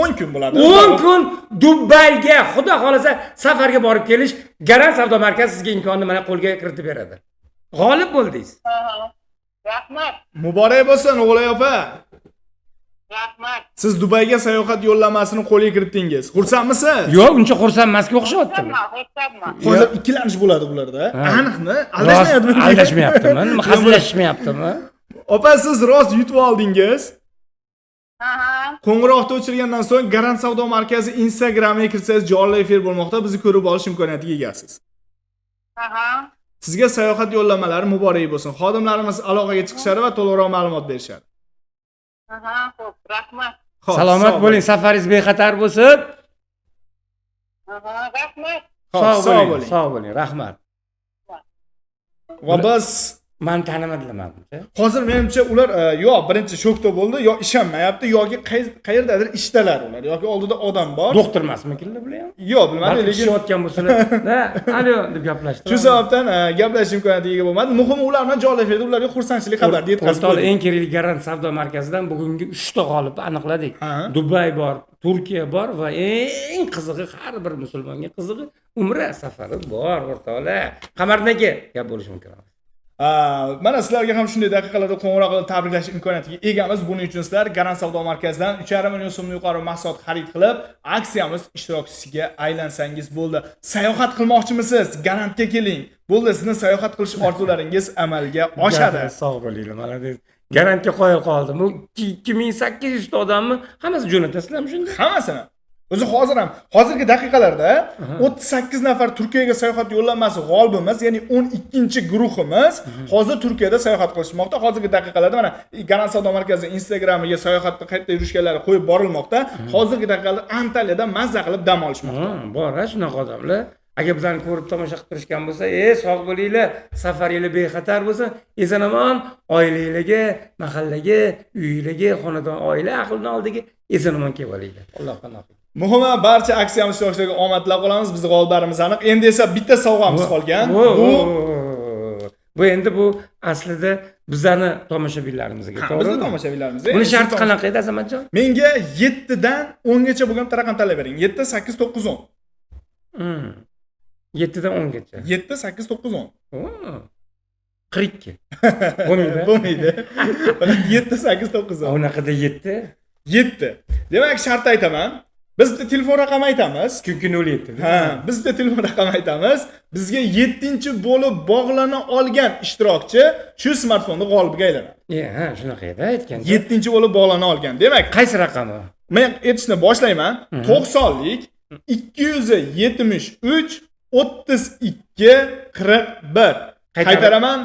10 kun bo'ladi. 10 kun Dubayga, xudo xohlasa safarga borib kelish Garant savdo markazi sizga imkonni mana qo'lga kiritib beradi. G'olib bo'ldingiz. Aha. Rahmat, Muborak bo'lsin, O'g'lay opa. rahmat. Siz Dubayga sayohat yo'llanmasini qo'lga kiritdingiz. Xursandmisiz? Yo'q, uncha xursand emasga o'xshayaptimi? Xursandman, xursandman. Hozir ikkilanish bo'ladi bularda. Ha. Aniqmi? Rost Aldashmayaptimi? aldashmayaptimi? Nima hazillashmayaptimi? Opa, siz rost yutib oldingiz. Aha. Qo'ng'iroqni o'chirgandan so'ng Garant savdo markazi Instagramiga kirsangiz jonli efir bo'lmoqda. Bizni ko'rib olish imkoniyatiga egasiz. Aha. Sizga sayohat yo'llanmalari muborak bo'lsin. Xodimlarimiz aloqaga chiqishadi va to'liqroq ma'lumot berishadi. Aha, xo'p, rahmat. Xo'p, Salomat sog' bo'ling, safaringiz bexatar bo'lsin. Aha, rahmat. Xo'p, Sog' sog' bo'ling, bo'ling. sog' bo'ling, rahmat. Va biz Mani tanimadilar manimcha. hozir menimcha ular yo birinchi shokda bo'ldi, yo ishonmayapti, yoki qayerdadir ishdalar ular, yoki oldida odam bor. Doktor emasmikinlar bular ham? Yo'q, bilmadim, Balki lekin ishlayotgan bo'lsalar, "Na, alo" deb gaplashdi. shu sababdan gaplashish imkoniyatiga ega bo'lmadi. Muhimi ular bilan jonli efirda ularga xursandchilik xabarini yetkazib O'rtoqlar, qo'ydik. eng kerakli Garant savdo markazidan bugungi 3 ta g'olibni aniqladik. Ha. Dubay bor, Turkiya bor va eng qizig'i har bir musulmonga qizig'i Umra safari bor, o'rtoqlar. Qamariddin aka, gap bo'lishi mumkin emas. Mana sizlarga ham shunday daqiqalarda qo'ng'iroq qilib tabriklash imkoniyatiga egamiz. Buning uchun sizlar Garant savdo markazidan 3,5 million so'mdan yuqori mahsulot xarid qilib, aksiyamiz ishtirokchisiga aylansangiz bo'ldi. Sayohat qilmoqchimisiz? Garantga keling. Bo'ldi, sizni sayohat qilish orzularingiz amalga oshadi. Sog' bo'linglar, молодец. Garantga qoyil qoldim. Bu 2800 ta odamni hammasi jo'natasizlarmi shunda? Hammasini. O'zi hozir ham, hozirgi daqiqalarda 38 nafar Turkiyaga sayohat yo'llanmasi g'olibimiz, ya'ni 12-guruhimiz hozir Turkiyada sayohat qilishmoqda. Hozirgi daqiqalarda mana Garant savdo markazi Instagramiga sayohatda qayerda yurishganlari qo'yib borilmoqda. Hozirgi daqiqalarda Antaliyada mazza qilib dam olishmoqda. Ha, bor ha shunaqa odamlar. Agar bizlarni ko'rib tomosha qilib turishgan bo'lsa, sog' bo'linglar, safaringlar bexatar bo'lsin, eson-omon oilanglarga, mahallaga, uyinglarga, xonadon, oila ahlini oldiga eson-omon kelib olinglar. Alloh panoh. Muhimi barcha aksiyamiz ishtirokchilariga omad tilab qolamiz. Biz g'oliblarimiz aniq. Endi esa bitta sovg'amiz qolgan. Bu bu endi bu aslida bizlarni tomoshabinlarimizga, Ha, to'g'rimi? bizni tomoshabinlarimiz. Buni sharti qanaqa edi, Azamatjon? Menga 7 dan 10 gacha bo'lgan bitta raqam tanlab bering. 7, 8, 9, 10. 7 dan 10 gacha. 7, 8, 9, 10. 42. Bo'lmaydi. Bo'lmaydi. Faqat 7, 8, 9, 10. Unaqada 7. 7. Demak, shart aytaman. Biz bitta telefon raqami aytamiz. Chunki 07. Ha, biz bitta telefon raqami aytamiz. Bizga 7-chi bo'lib bog'lana olgan ishtirokchi shu smartfonni g'olibiga aylanadi. Ha, shunaqa edi aytgan. 7-chi bo'lib bog'lana olgan. Demak, Qaysi raqami? Men aytishni boshlayman. 90lik 273 32 41. Qaytaraman.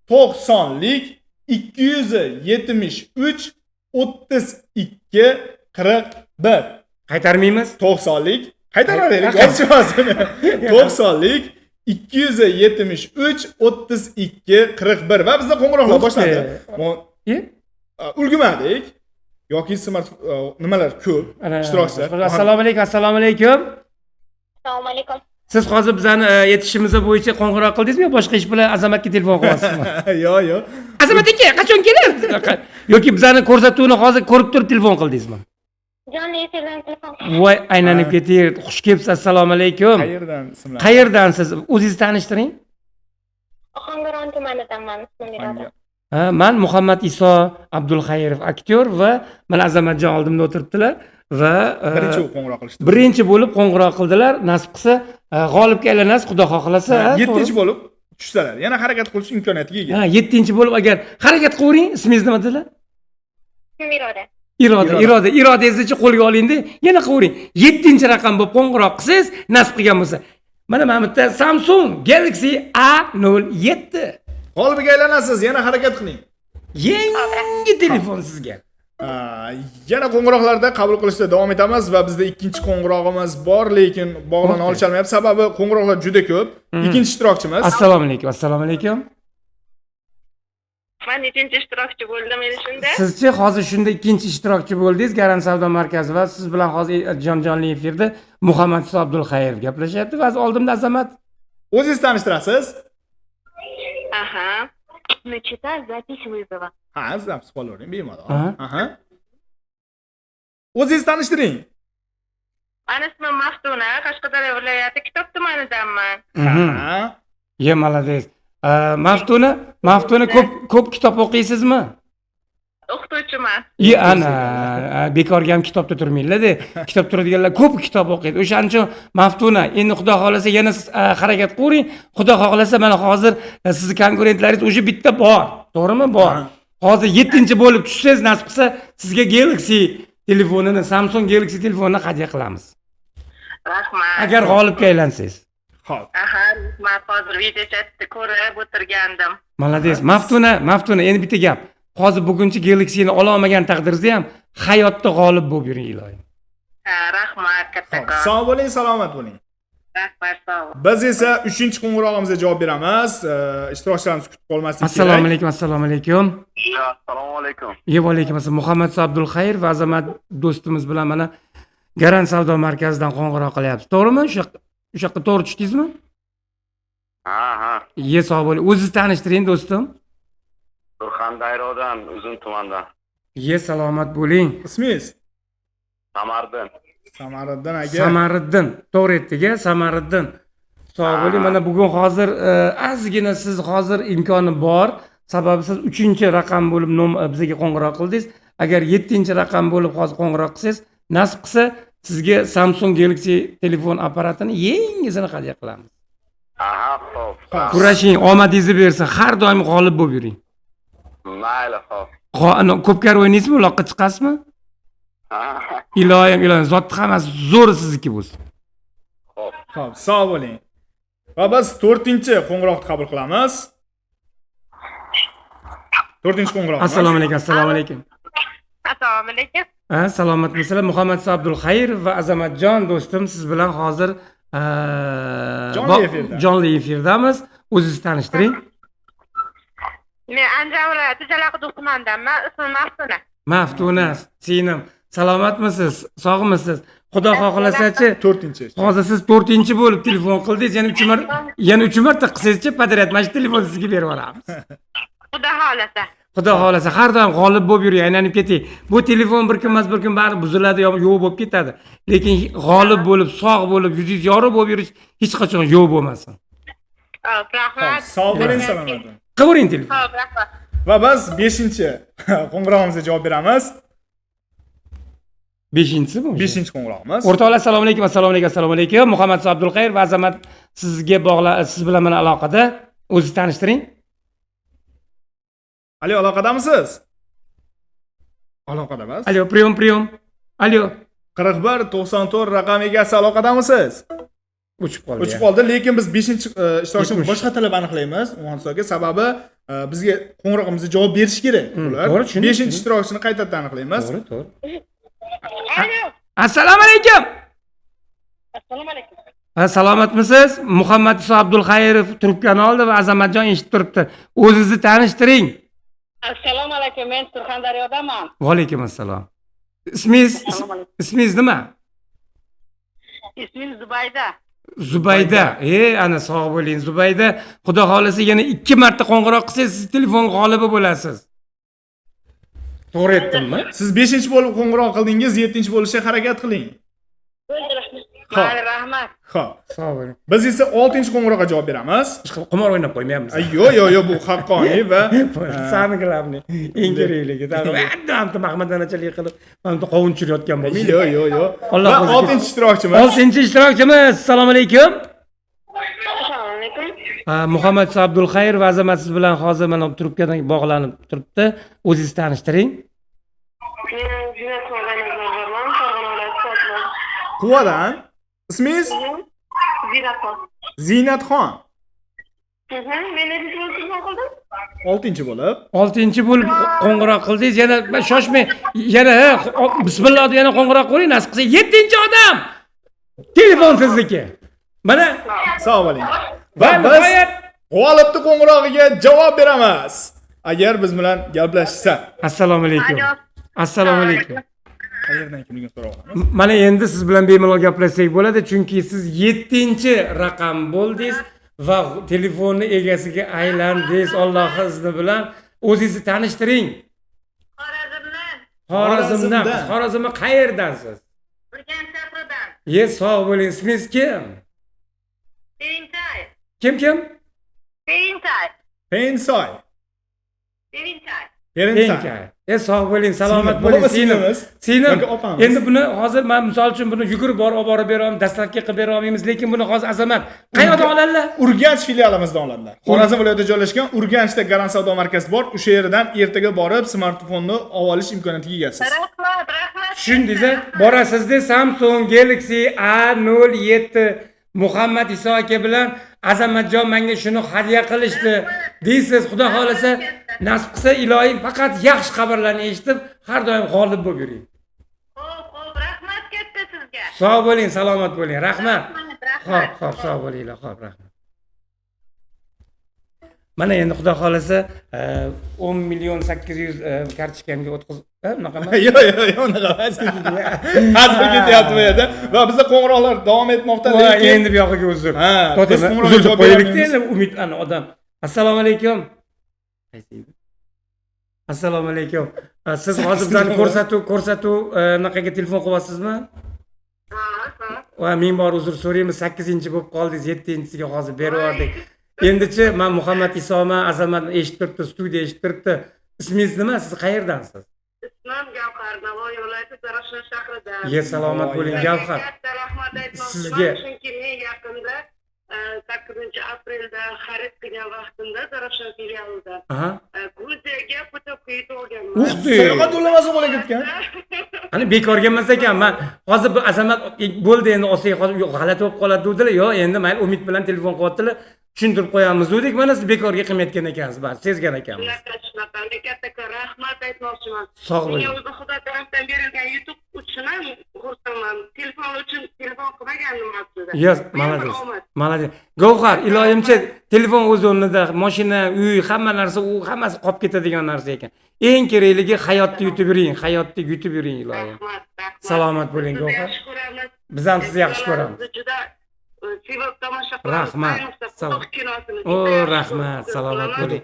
90lik 273 32 41. Qaytarmaymiz? 90lik qaytaraveraylik, yozishmasin. 90lik 273 32 41 va bizda qo'ng'iroqlar boshlandi. Ulgurmadik. Yoki smart nimalar ko'p ishtirokchilar. Assalomu alaykum, assalomu alaykum. Assalomu alaykum. Siz hozir bizani yetishimiz bo'yicha qo'ng'iroq qildingizmi yo boshqa ish bilan Azamatga telefon qilyapsizmi? Yo'q, yo'q. Azamat aka, qachon keladi? Yoki bizani ko'rsatuvni hozir ko'rib turib telefon qildingizmi? Jonli efirdan telefon. Voy, aylanib ketay. Xush kelibsiz. Assalomu alaykum. Qayerdan ismlar? Qayerdansiz? O'zingizni tanishtiring. Ohangaron tumanidanman, ismim Iroda. Ha, men Muhammad Iso Abdulxayrov, aktyor va mana Azamatjon oldimda o'tiribdilar va birinchi bo'lib qo'ng'iroq qilishdi. Birinchi bo'lib qo'ng'iroq qildilar. Nasib qilsa g'olibga aylanasiz, Xudo xohlasa. 7-chi bo'lib tushsalar, yana harakat qilish imkoniyatiga ega. Ha, 7-chi bo'lib agar harakat qilavering, ismingiz nima dedilar? Ismim Iroda. Iroda, Iroda, irodangizni qo'lga olingda, yana qilavering. 7-chi raqam bo'lib qo'ng'iroq qilsangiz, nasib qilgan bo'lsa. Mana bu yerda Samsung Galaxy A07. G'olibiga aylanasiz, yana harakat qiling. Yangi telefon sizga. Yana qo'ng'iroqlarda qabul qilishda davom etamiz va bizda ikkinchi qo'ng'irog'imiz bor, lekin bog'lana olisholmayapti. Sababi qo'ng'iroqlar juda ko'p. Ikkinchi ishtirokchimiz. Assalomu alaykum, assalomu alaykum. Man nechinchi ishtirokchi bo'ldim endi shunda? Sizchi hozir shunda ikkinchi ishtirokchi bo'ldingiz Garant savdo markazi va siz bilan hozir jonli efirda Muhammad Iso Abdulxayrov gaplashyapti va oldimda Azamat. O'zingiz tanishtirasiz? Aha. Начата запись вызова. Ha, siz ham qolavering bemalol. Aha. Aha. O'zingiz tanishtiring. Mani ismim Maftuna, Qashqadaryo viloyati Kitob tumanidanman. Ha. Ye, молодец. Maftuna, Maftuna, ko'p ko'p kitob o'qiysizmi? O'qituvchiman. I ana, bekorga ham kitobda turmanglar-da. Kitob turadiganlar ko'p kitob o'qiydi. O'shaning uchun, Maftuna, endi Xudo xohlasa yana siz harakat qilavering. Xudo xohlasa mana hozir sizni konkurentlaringiz уже bitta bor. To'g'rimi? Bor. Hozir 7-bo'lib tushsangiz, nasib qilsa, sizga Galaxy telefonini, Samsung Galaxy telefonini hadya qilamiz. Rahmat. Agar g'olibga aylansangiz. Xo'p. Aha, rahmat. Hozir video chatni ko'rib o'tirgandim. Молодец. Maftuna, Maftuna, endi bitta gap. Hozir bugunchi Galaxy'ni ola olmagan taqdiringizda ham hayotda g'olib bo'lib yuring, iloyim. Ha, rahmat kattakon. Sog' bo'ling, salomat bo'ling. Rahmat, sog' bo'ling. Biz esa uchinchi qo'ng'irog'imizga javob beramiz. Ishtirokchilarimiz kutib qolmasligi kerak. Assalomu alaykum, assalomu alaykum. Assalomu alaykum. Ye, va alaykum assalom. Muhammad Abdulxayr va Azamat do'stimiz bilan mana Garant savdo markazidan qo'ng'iroq qilyapsiz. To'g'rimi? O'sha yoqqa to'g'ri tushdingizmi? Ha. Ye, sog' bo'ling. O'zingizni tanishtiring, do'stim. Surxondaryodan, Uzun tumandan. Ye, salomat bo'ling. Ismingiz? Samardin. Samariddin aka. Samariddin. To'g'ri aytdik, a? Samariddin. Sog' bo'ling. Mana bugun hozir ozgina siz hozir imkoni bor. Sababi siz 3-raqam bo'lib bizga qo'ng'iroq qildingiz. Agar 7-raqam bo'lib hozir qo'ng'iroq qilsangiz, nasib qilsa sizga Samsung Galaxy telefon apparatini yangisini hadya qilamiz. Aha, xo'p. Kurashing, omadingizni bersin. Har doim g'olib bo'lib yuring. Mayli, xo'p. Ko'pkari o'ynaysizmi, uloqqa chiqasizmi? Ha, Iloyim, iloyim, zotni hammasi zo'ri sizniki bo'lsin. xo'p. Xo'p, sog' bo'ling. Va biz to'rtinchi qo'ng'iroqni qabul qilamiz. To'rtinchi qo'ng'iroq. Assalomu alaykum, assalomu alaykum. Assalomu alaykum. Ha, salomatmisizlar? Muhammad Abdulxayr va Azamatjon do'stim siz bilan hozir Jonli efirda. Jonli efirdamiz. O'zingizni tanishtiring. Men Andijon viloyati Jalaquduq tumanidanman. Ismim Maftuna. Maftuna singlim, salomatmisiz? Sog'misiz? Xudo xohlasachi, To'rtinchi. hozir siz to'rtinchi bo'lib telefon qildingiz, yana uch marta qilsangizchi подряд mana shu telefonni sizga berib yuboramiz. Xudo xohlasa. Xudo xohlasa har doim g'olib bo'lib yuring, aylanib keting. Bu telefon bir kun emas, bir kun baribir buziladi yo yo'q bo'lib ketadi. Lekin g'olib bo'lib, sog' bo'lib, yuzingiz yorug' bo'lib yurish hech qachon yo'q bo'lmasin. Xo'p, rahmat. Sog' bo'ling, salomat bo'ling. Qilavering telefon. Xo'p, rahmat. Va biz beshinchi qo'ng'irog'imizga javob beramiz. Beshinchisi bu. Beshinchi qo'ng'irog'imiz. O'rtoqlar, assalomu alaykum, assalomu alaykum, assalomu alaykum. Muhammad Abdulxayr va Azamat sizga bog'la, siz bilan mana aloqada. O'zingizni tanishtiring. Alo, aloqadamisiz? Aloqada emas. Alo, приём, приём. Alo. 41 94 raqam egasi, aloqadamisiz? O'chib qoldi. O'chib qoldi, lekin biz beshinchi ishtirokchini 70. boshqa talab aniqlaymiz, Uyg'onso aka, sababi bizga qo'ng'irog'imizga javob berish kerak ular. To'g'ri, tushundim, Beshinchi tushundim. ishtirokchini qaytadan aniqlaymiz. To'g'ri. Alo. Assalomu alaykum. Assalomu alaykum. Ha, salomatmisiz? Muhammad Iso Abdulxayrov trubkani oldi va Azamatjon eshitib turibdi. O'zingizni tanishtiring. Assalomu alaykum. Men Surxondaryodaman. Va alaykum assalom. Ismingiz Assalomu alaykum. ismingiz nima? Ismim Zubayda. Zubayda. E, ana, sog' bo'ling, Zubayda. Xudo xohlasa yana ikki marta qo'ng'iroq qilsangiz, siz telefon g'olibi bo'lasiz. To'g'ri aytdimmi? Siz beshinchi bo'lib qo'ng'iroq qildingiz, yettinchi bo'lishga harakat qiling. Mayli, rahmat. Xo'p. Sog' bo'ling. Biz esa oltinchi qo'ng'iroqqa javob beramiz. Qimor o'ynab qo'ymayapmiz. Yo'q, yo'q, yo'q, bu haqqoniy va Самый главный, eng kerakligi. Hamda mahmadanachalik qilib, mana bu qovun tushirayotgan bo'lmaydi. Yo'q, yo'q, yo'q. Alloh Va o'zi oltinchi ishtirokchimiz. Oltinchi ishtirokchimiz. Assalomu alaykum. Assalomu alaykum. Ha, Muhammad Abdulxayr va Azamat siz bilan hozir mana trubkadan bog'lanib turibdi. O'zingizni tanishtiring. Men Zinat Xo'janazarman, Farg'ona viloyati Sotiman. Quvadan. Ismingiz? Zinatxon. Ziynatxon. Men nechinchi bo'lib telefon qildim? Oltinchi bo'lib. Oltinchi bo'lib qo'ng'iroq qildingiz. Yana shoshmang. Yana ha, bismillah deb yana qo'ng'iroq qiling. Nasib qilsa yettinchi odam. Telefon sizniki. Mana Sog' bo'ling. va Va biz nihoyat g'olibni qo'ng'irog'iga javob beramiz. Agar biz bilan gaplashsa. Assalomu alaykum. Alo. Assalomu alaykum. Qayerdan kimligini so'rab olamiz. Mana endi siz bilan bemalol gaplashsak bo'ladi, chunki siz 7-raqam bo'ldingiz va telefonni egasiga aylandingiz Alloh izni bilan. O'zingizni tanishtiring. Xorazmdan. Xorazmdan. Xorazmdan. Xorazmni qayerdansiz? Urganch shahridan. Ye, sog' bo'ling. Ismingiz kim? Sevinchay. Kim kim? Sevinchay. Pensoy. Sevinchay. Perinsoy. Tenkay. E sog' bo'ling, salomat Singlim. bo'ling. Bo'lma Singlim. singlimiz. Singlim. Yoki opamiz. Endi buni hozir men misol uchun buni yugurib borib olib borib bera olmayman, dastlabki qilib bera olmaymiz, lekin buni hozir Azamat qayerdan oladilar? Urganch filialimizdan oladilar. Xorazm viloyatida joylashgan Urganchda Garant savdo markazi bor. O'sha yerdan ertaga borib smartfonni olish imkoniyatiga egasiz. Rahmat, rahmat. Tushundingiz? Borasizda Samsung Galaxy A07 Muhammad Iso aka bilan Azamatjon menga shuni hadya qilishdi deysiz. Xudo xolasa, nasib qilsa iloyim faqat yaxshi xabarlarni eshitib har doim g'olib bo'lib yuring. Xo'p, xo'p, rahmat katta sizga. Sog' bo'ling, salomat bo'ling. Rahmat. Rahmat, Xo'p, xo'p, sog' bo'linglar. Xo'p, rahmat. Mana endi xudo xolasa 10 million 800 kartochkamga o'tqiz, unaqa emas. Yo'q, yo'q, yo'q, unaqa emas. Hazil ketyapti bu yerda. Va bizda qo'ng'iroqlar davom etmoqda, Voy, lekin endi bu yog'iga uzr. Ha, To'xta, biz qo'ng'iroqqa uzr deb javob qo'yaylik-da berolmaymiz. endi umid ana odam. Assalomu alaykum. Qaysi edi? Assalomu alaykum. Siz hozir bizani ko'rsatuv anaqaga telefon qilyapsizmi? Ha, ha. Va ming bor uzr so'raymiz, 8-chi bo'lib qoldingiz, 7-chisiga hozir berib yubordik. Endichi men Muhammad Isoman, Azamat eshitib turibdi, studiya eshitib turibdi. Ismingiz nima? Siz qayerdansiz? Ismim Gavhar, Navoiy viloyati Zarafshon shahridan. Ye, salomat bo'ling, Voy. Gavhar. Katta rahmat aytmoqchiman, Sizga. chunki men yaqinda 8 aprelda xarid qilgan vaqtimda Zarafshon filialida Aha. Gruziyaga putyovka yutib olganman. Ух ты! Sayohat yo'llamasi qo'lga ketgan. Hani bekorga emas ekan. Men hozir bu Azamat bo'ldi endi olsak hozir yo'q g'alati bo'lib qoladi dedilar. Yo'q, endi mayli umid bilan telefon qilyaptilar. Tushuntirib qo'yamiz dedik. Mana siz bekorga qilmayotgan ekansiz, bari sezgan ekanmiz. Shunaqa, shunaqa. Men kattakon rahmat aytmoqchiman. Sog' Menga bo'ling. o'zi Xudo tarafdan berilgan yutuq uchun ham xursandman. Telefon uchun telefon qilmagandim aslida. Yo'q, Men bir молодец. omad. Молодец. Gavhar, iloyimcha telefon o'z o'rnida, mashina, uy, hamma narsa u hammasi qolib ketadigan narsa ekan. Eng kerakligi hayotni yutib yuring, hayotni yutib yuring iloyim. Rahmat, rahmat. Salomat bo'ling, Sizni Gavhar. yaxshi ko'ramiz. Biz ham sizni yaxshi ko'ramiz. Sizni juda sevib tomosha qilamiz. Rahmat. Ayniqsa Salom. Quduq kinosini O, juda yaxshi rahmat, ko'ramiz. salomat bo'ling.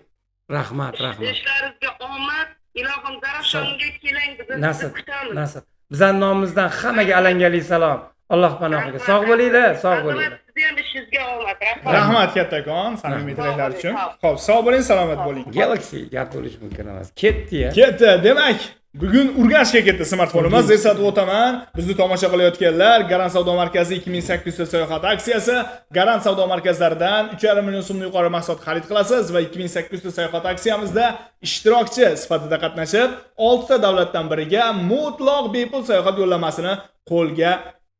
Rahmat, rahmat. Ishlaringizga omad. Ilohim Zarafshonga keling, bizni Nasib, kutamiz. nasib. Bizning nomimizdan hammaga alangali salom. Alloh panohiga. Sog' bo'linglar, sog' bo'linglar. Sizni ham ishingizga omad. Rahmat. Rahmat kattakon samimiy tilaklar uchun. Xo'p, sog' bo'ling, salomat bo'ling. Galaxy gap bo'lishi mumkin emas. Ketdi-ya. Ketdi. Demak, bugun Urganchga ketdi smartfonimiz. Eslatib o'taman, bizni tomosha qilayotganlar Garant savdo markazi 2800 ta sayohat aksiyasi. Garant savdo markazlaridan 3,5 million so'mdan yuqori mahsulot xarid qilasiz va 2800 ta sayohat aksiyamizda ishtirokchi sifatida qatnashib, 6 ta davlatdan biriga mutlaq bepul sayohat yo'llanmasini qo'lga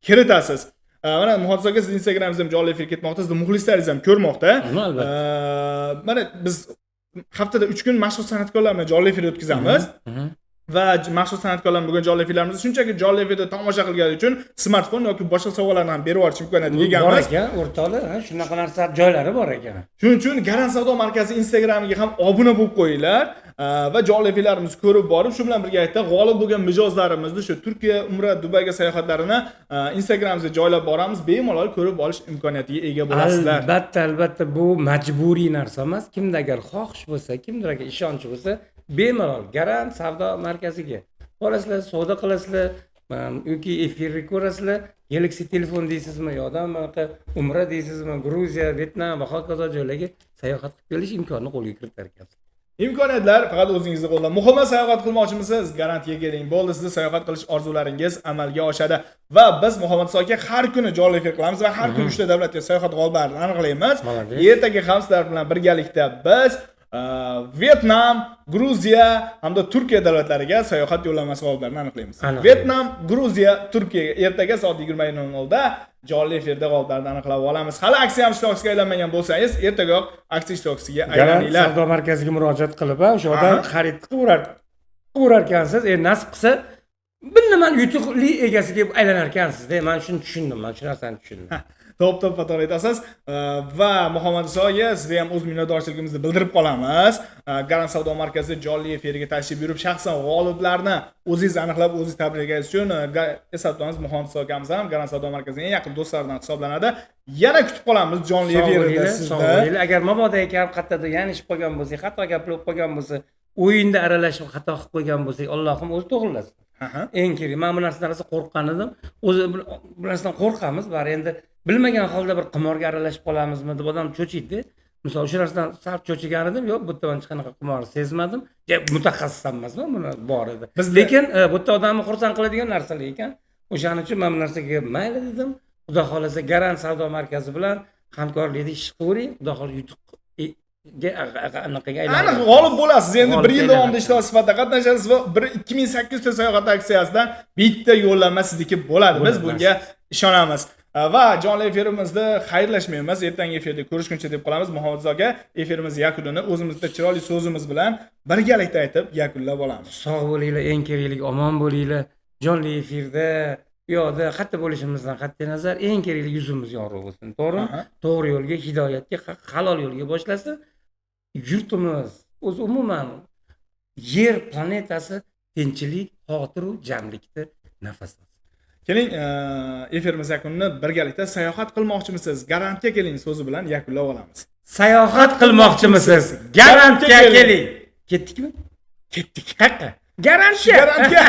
kiritasiz. Mana Muhammad aka, siz Instagramingizda ham jonli efir ketmoqda, sizni muxlislaringiz ham ko'rmoqda. Albatta. Mana biz haftada 3 kun mashhur san'atkorlar bilan jonli efir o'tkazamiz. Va mashhur san'atkorlar bugun jonli efirlarimizni shunchaki jonli efirda tomosha qilgani uchun smartfon yoki boshqa sovg'alarni ham berib yuborish imkoniyatiga Bor egamiz. ekan, o'rtoqlar, ha, shunaqa narsa joylari bor ekan. Shuning uchun Garant savdo markazi Instagramiga ham obuna bo'lib qo'yinglar va jonli efirlarimizni ko'rib borib, shu bilan birgalikda g'olib bo'lgan mijozlarimizni shu Turkiya, Umra, Dubayga sayohatlarini Instagramimizga joylab boramiz, bemalol ko'rib olish imkoniyatiga ega bo'lasizlar. Albatta, albatta bu majburiy narsa emas. Kimda agar xohish bo'lsa, kimdir agar ishonch bo'lsa, bemalol Garant savdo markaziga borasizlar, savdo qilasizlar, yoki efirni ko'rasizlar, Galaxy telefon deysizmi, yo'qdan bunaqa Umra deysizmi, Gruziya, Vyetnam va hokazo joylarga sayohat qilib kelish imkonini qo'lga kiritar ekansiz. Imkoniyatlar faqat o'zingizni qo'lda. Muhimi sayohat qilmoqchimisiz? Garantga keling. Bo'ldi, sizni sayohat qilish orzularingiz amalga oshadi. Va biz Muhammad aka har kuni jonli efir qilamiz va har kuni 3 ta davlatga sayohat g'oliblarini aniqlaymiz. Молодец. Ertaga ham sizlar bilan birgalikda biz Vyetnam, Gruziya hamda Turkiya davlatlariga sayohat yo'llanmasi g'oliblarini aniqlaymiz. Aniqlaymiz. Vyetnam, Gruziya, Turkiyaga ertaga soat 20:00 da jonli efirda g'oliblarni aniqlab olamiz. Hali aksiya ishtirokchisiga aylanmagan bo'lsangiz, ertagayoq aksiya ishtirokchisiga Garant aylaninglar. savdo markaziga murojaat qilib, ha, o'sha odam xarid qilaverarkansiz, nasib qilsa bir nimani yutuqli egasiga aylanarkansizda. Man shuni tushundim, man shu narsani tushundim. To'ppa to'g'ri aytasiz. Va Muhammad Iso aka, sizga ham o'z minnatdorchiligimizni bildirib qolamiz. Garant savdo markazi jonli efiriga tashrif buyurib, shaxsan g'oliblarni o'zingiz aniqlab, o'zingiz tabriklaganingiz uchun eslatib o'tamiz, Muhammad Iso akamiz ham Garant savdo markazining eng yaqin do'stlaridan hisoblanadi. Yana kutib qolamiz jonli Sog' efirda bo'linglar, sog' sizni. bo'linglar. Agar mabodo ekan qayerdadir yanglishib qolgan bo'lsak, xato gapirib qolgan bo'lsa, o'yinda aralashib xato qilib qo'ygan bo'lsak, Allohim o'zi to'g'rilasin. Eng kerak, man bu narsadan rosa qo'rqqan edim. O'zi bu narsadan qo'rqamiz bari, endi bilmagan holda bir qimorga aralashib qolamizmi deb odam cho'chiydi. Misol, o'sha narsadan sal cho'chigan edim. Yo'q, bu yerda man hech qanaqa qimor sezmadim. Ja, mutaxassis ham emasman, buni bor edi. Lekin bu yerda odamni xursand qiladigan narsalar ekan. O'shaning uchun man bu narsaga mayli dedim. Xudo xohlasa, Garant savdo markazi bilan hamkorlikda ish qilavering. Xudo xohlasa, yutuqga anaqaga Aniq aylanadi. g'olib bo'lasiz. Endi bir yil G'olibga davomida ishtirok sifatida qatnashasiz va bir 2800 ta sayohat aksiyasidan bitta yo'llanma sizniki bo'ladi. Biz Bo'ladi. bunga ishonamiz. Va jonli efirimizda xayrlashmaymiz. Ertangi efirda ko'rishguncha deb qolamiz. Muhammad aka, efirimiz yakunini o'zimizda chiroyli so'zimiz bilan birgalikda aytib yakunlab olamiz. Sog' bo'linglar, eng kerakligi omon bo'linglar. Jonli efirda u yoqda qayerda bo'lishimizdan qat'iy nazar, eng kerakli yuzimiz yorug' bo'lsin, to'g'rimi? To'g'ri yo'lga, hidoyatga, halol yo'lga boshlasin. Yurtimiz o'zi, umuman yer planetasi tinchlik, xotiru jamlikda nafas olsin. Keling, efirimiz yakunini birgalikda "Sayohat qilmoqchimisiz? Garantga keling" so'zi bilan yakunlab olamiz. Sayohat qilmoqchimisiz? Garantga keling. Ketdikmi? Ketdik. Qayerqa? Garantga. Garantga.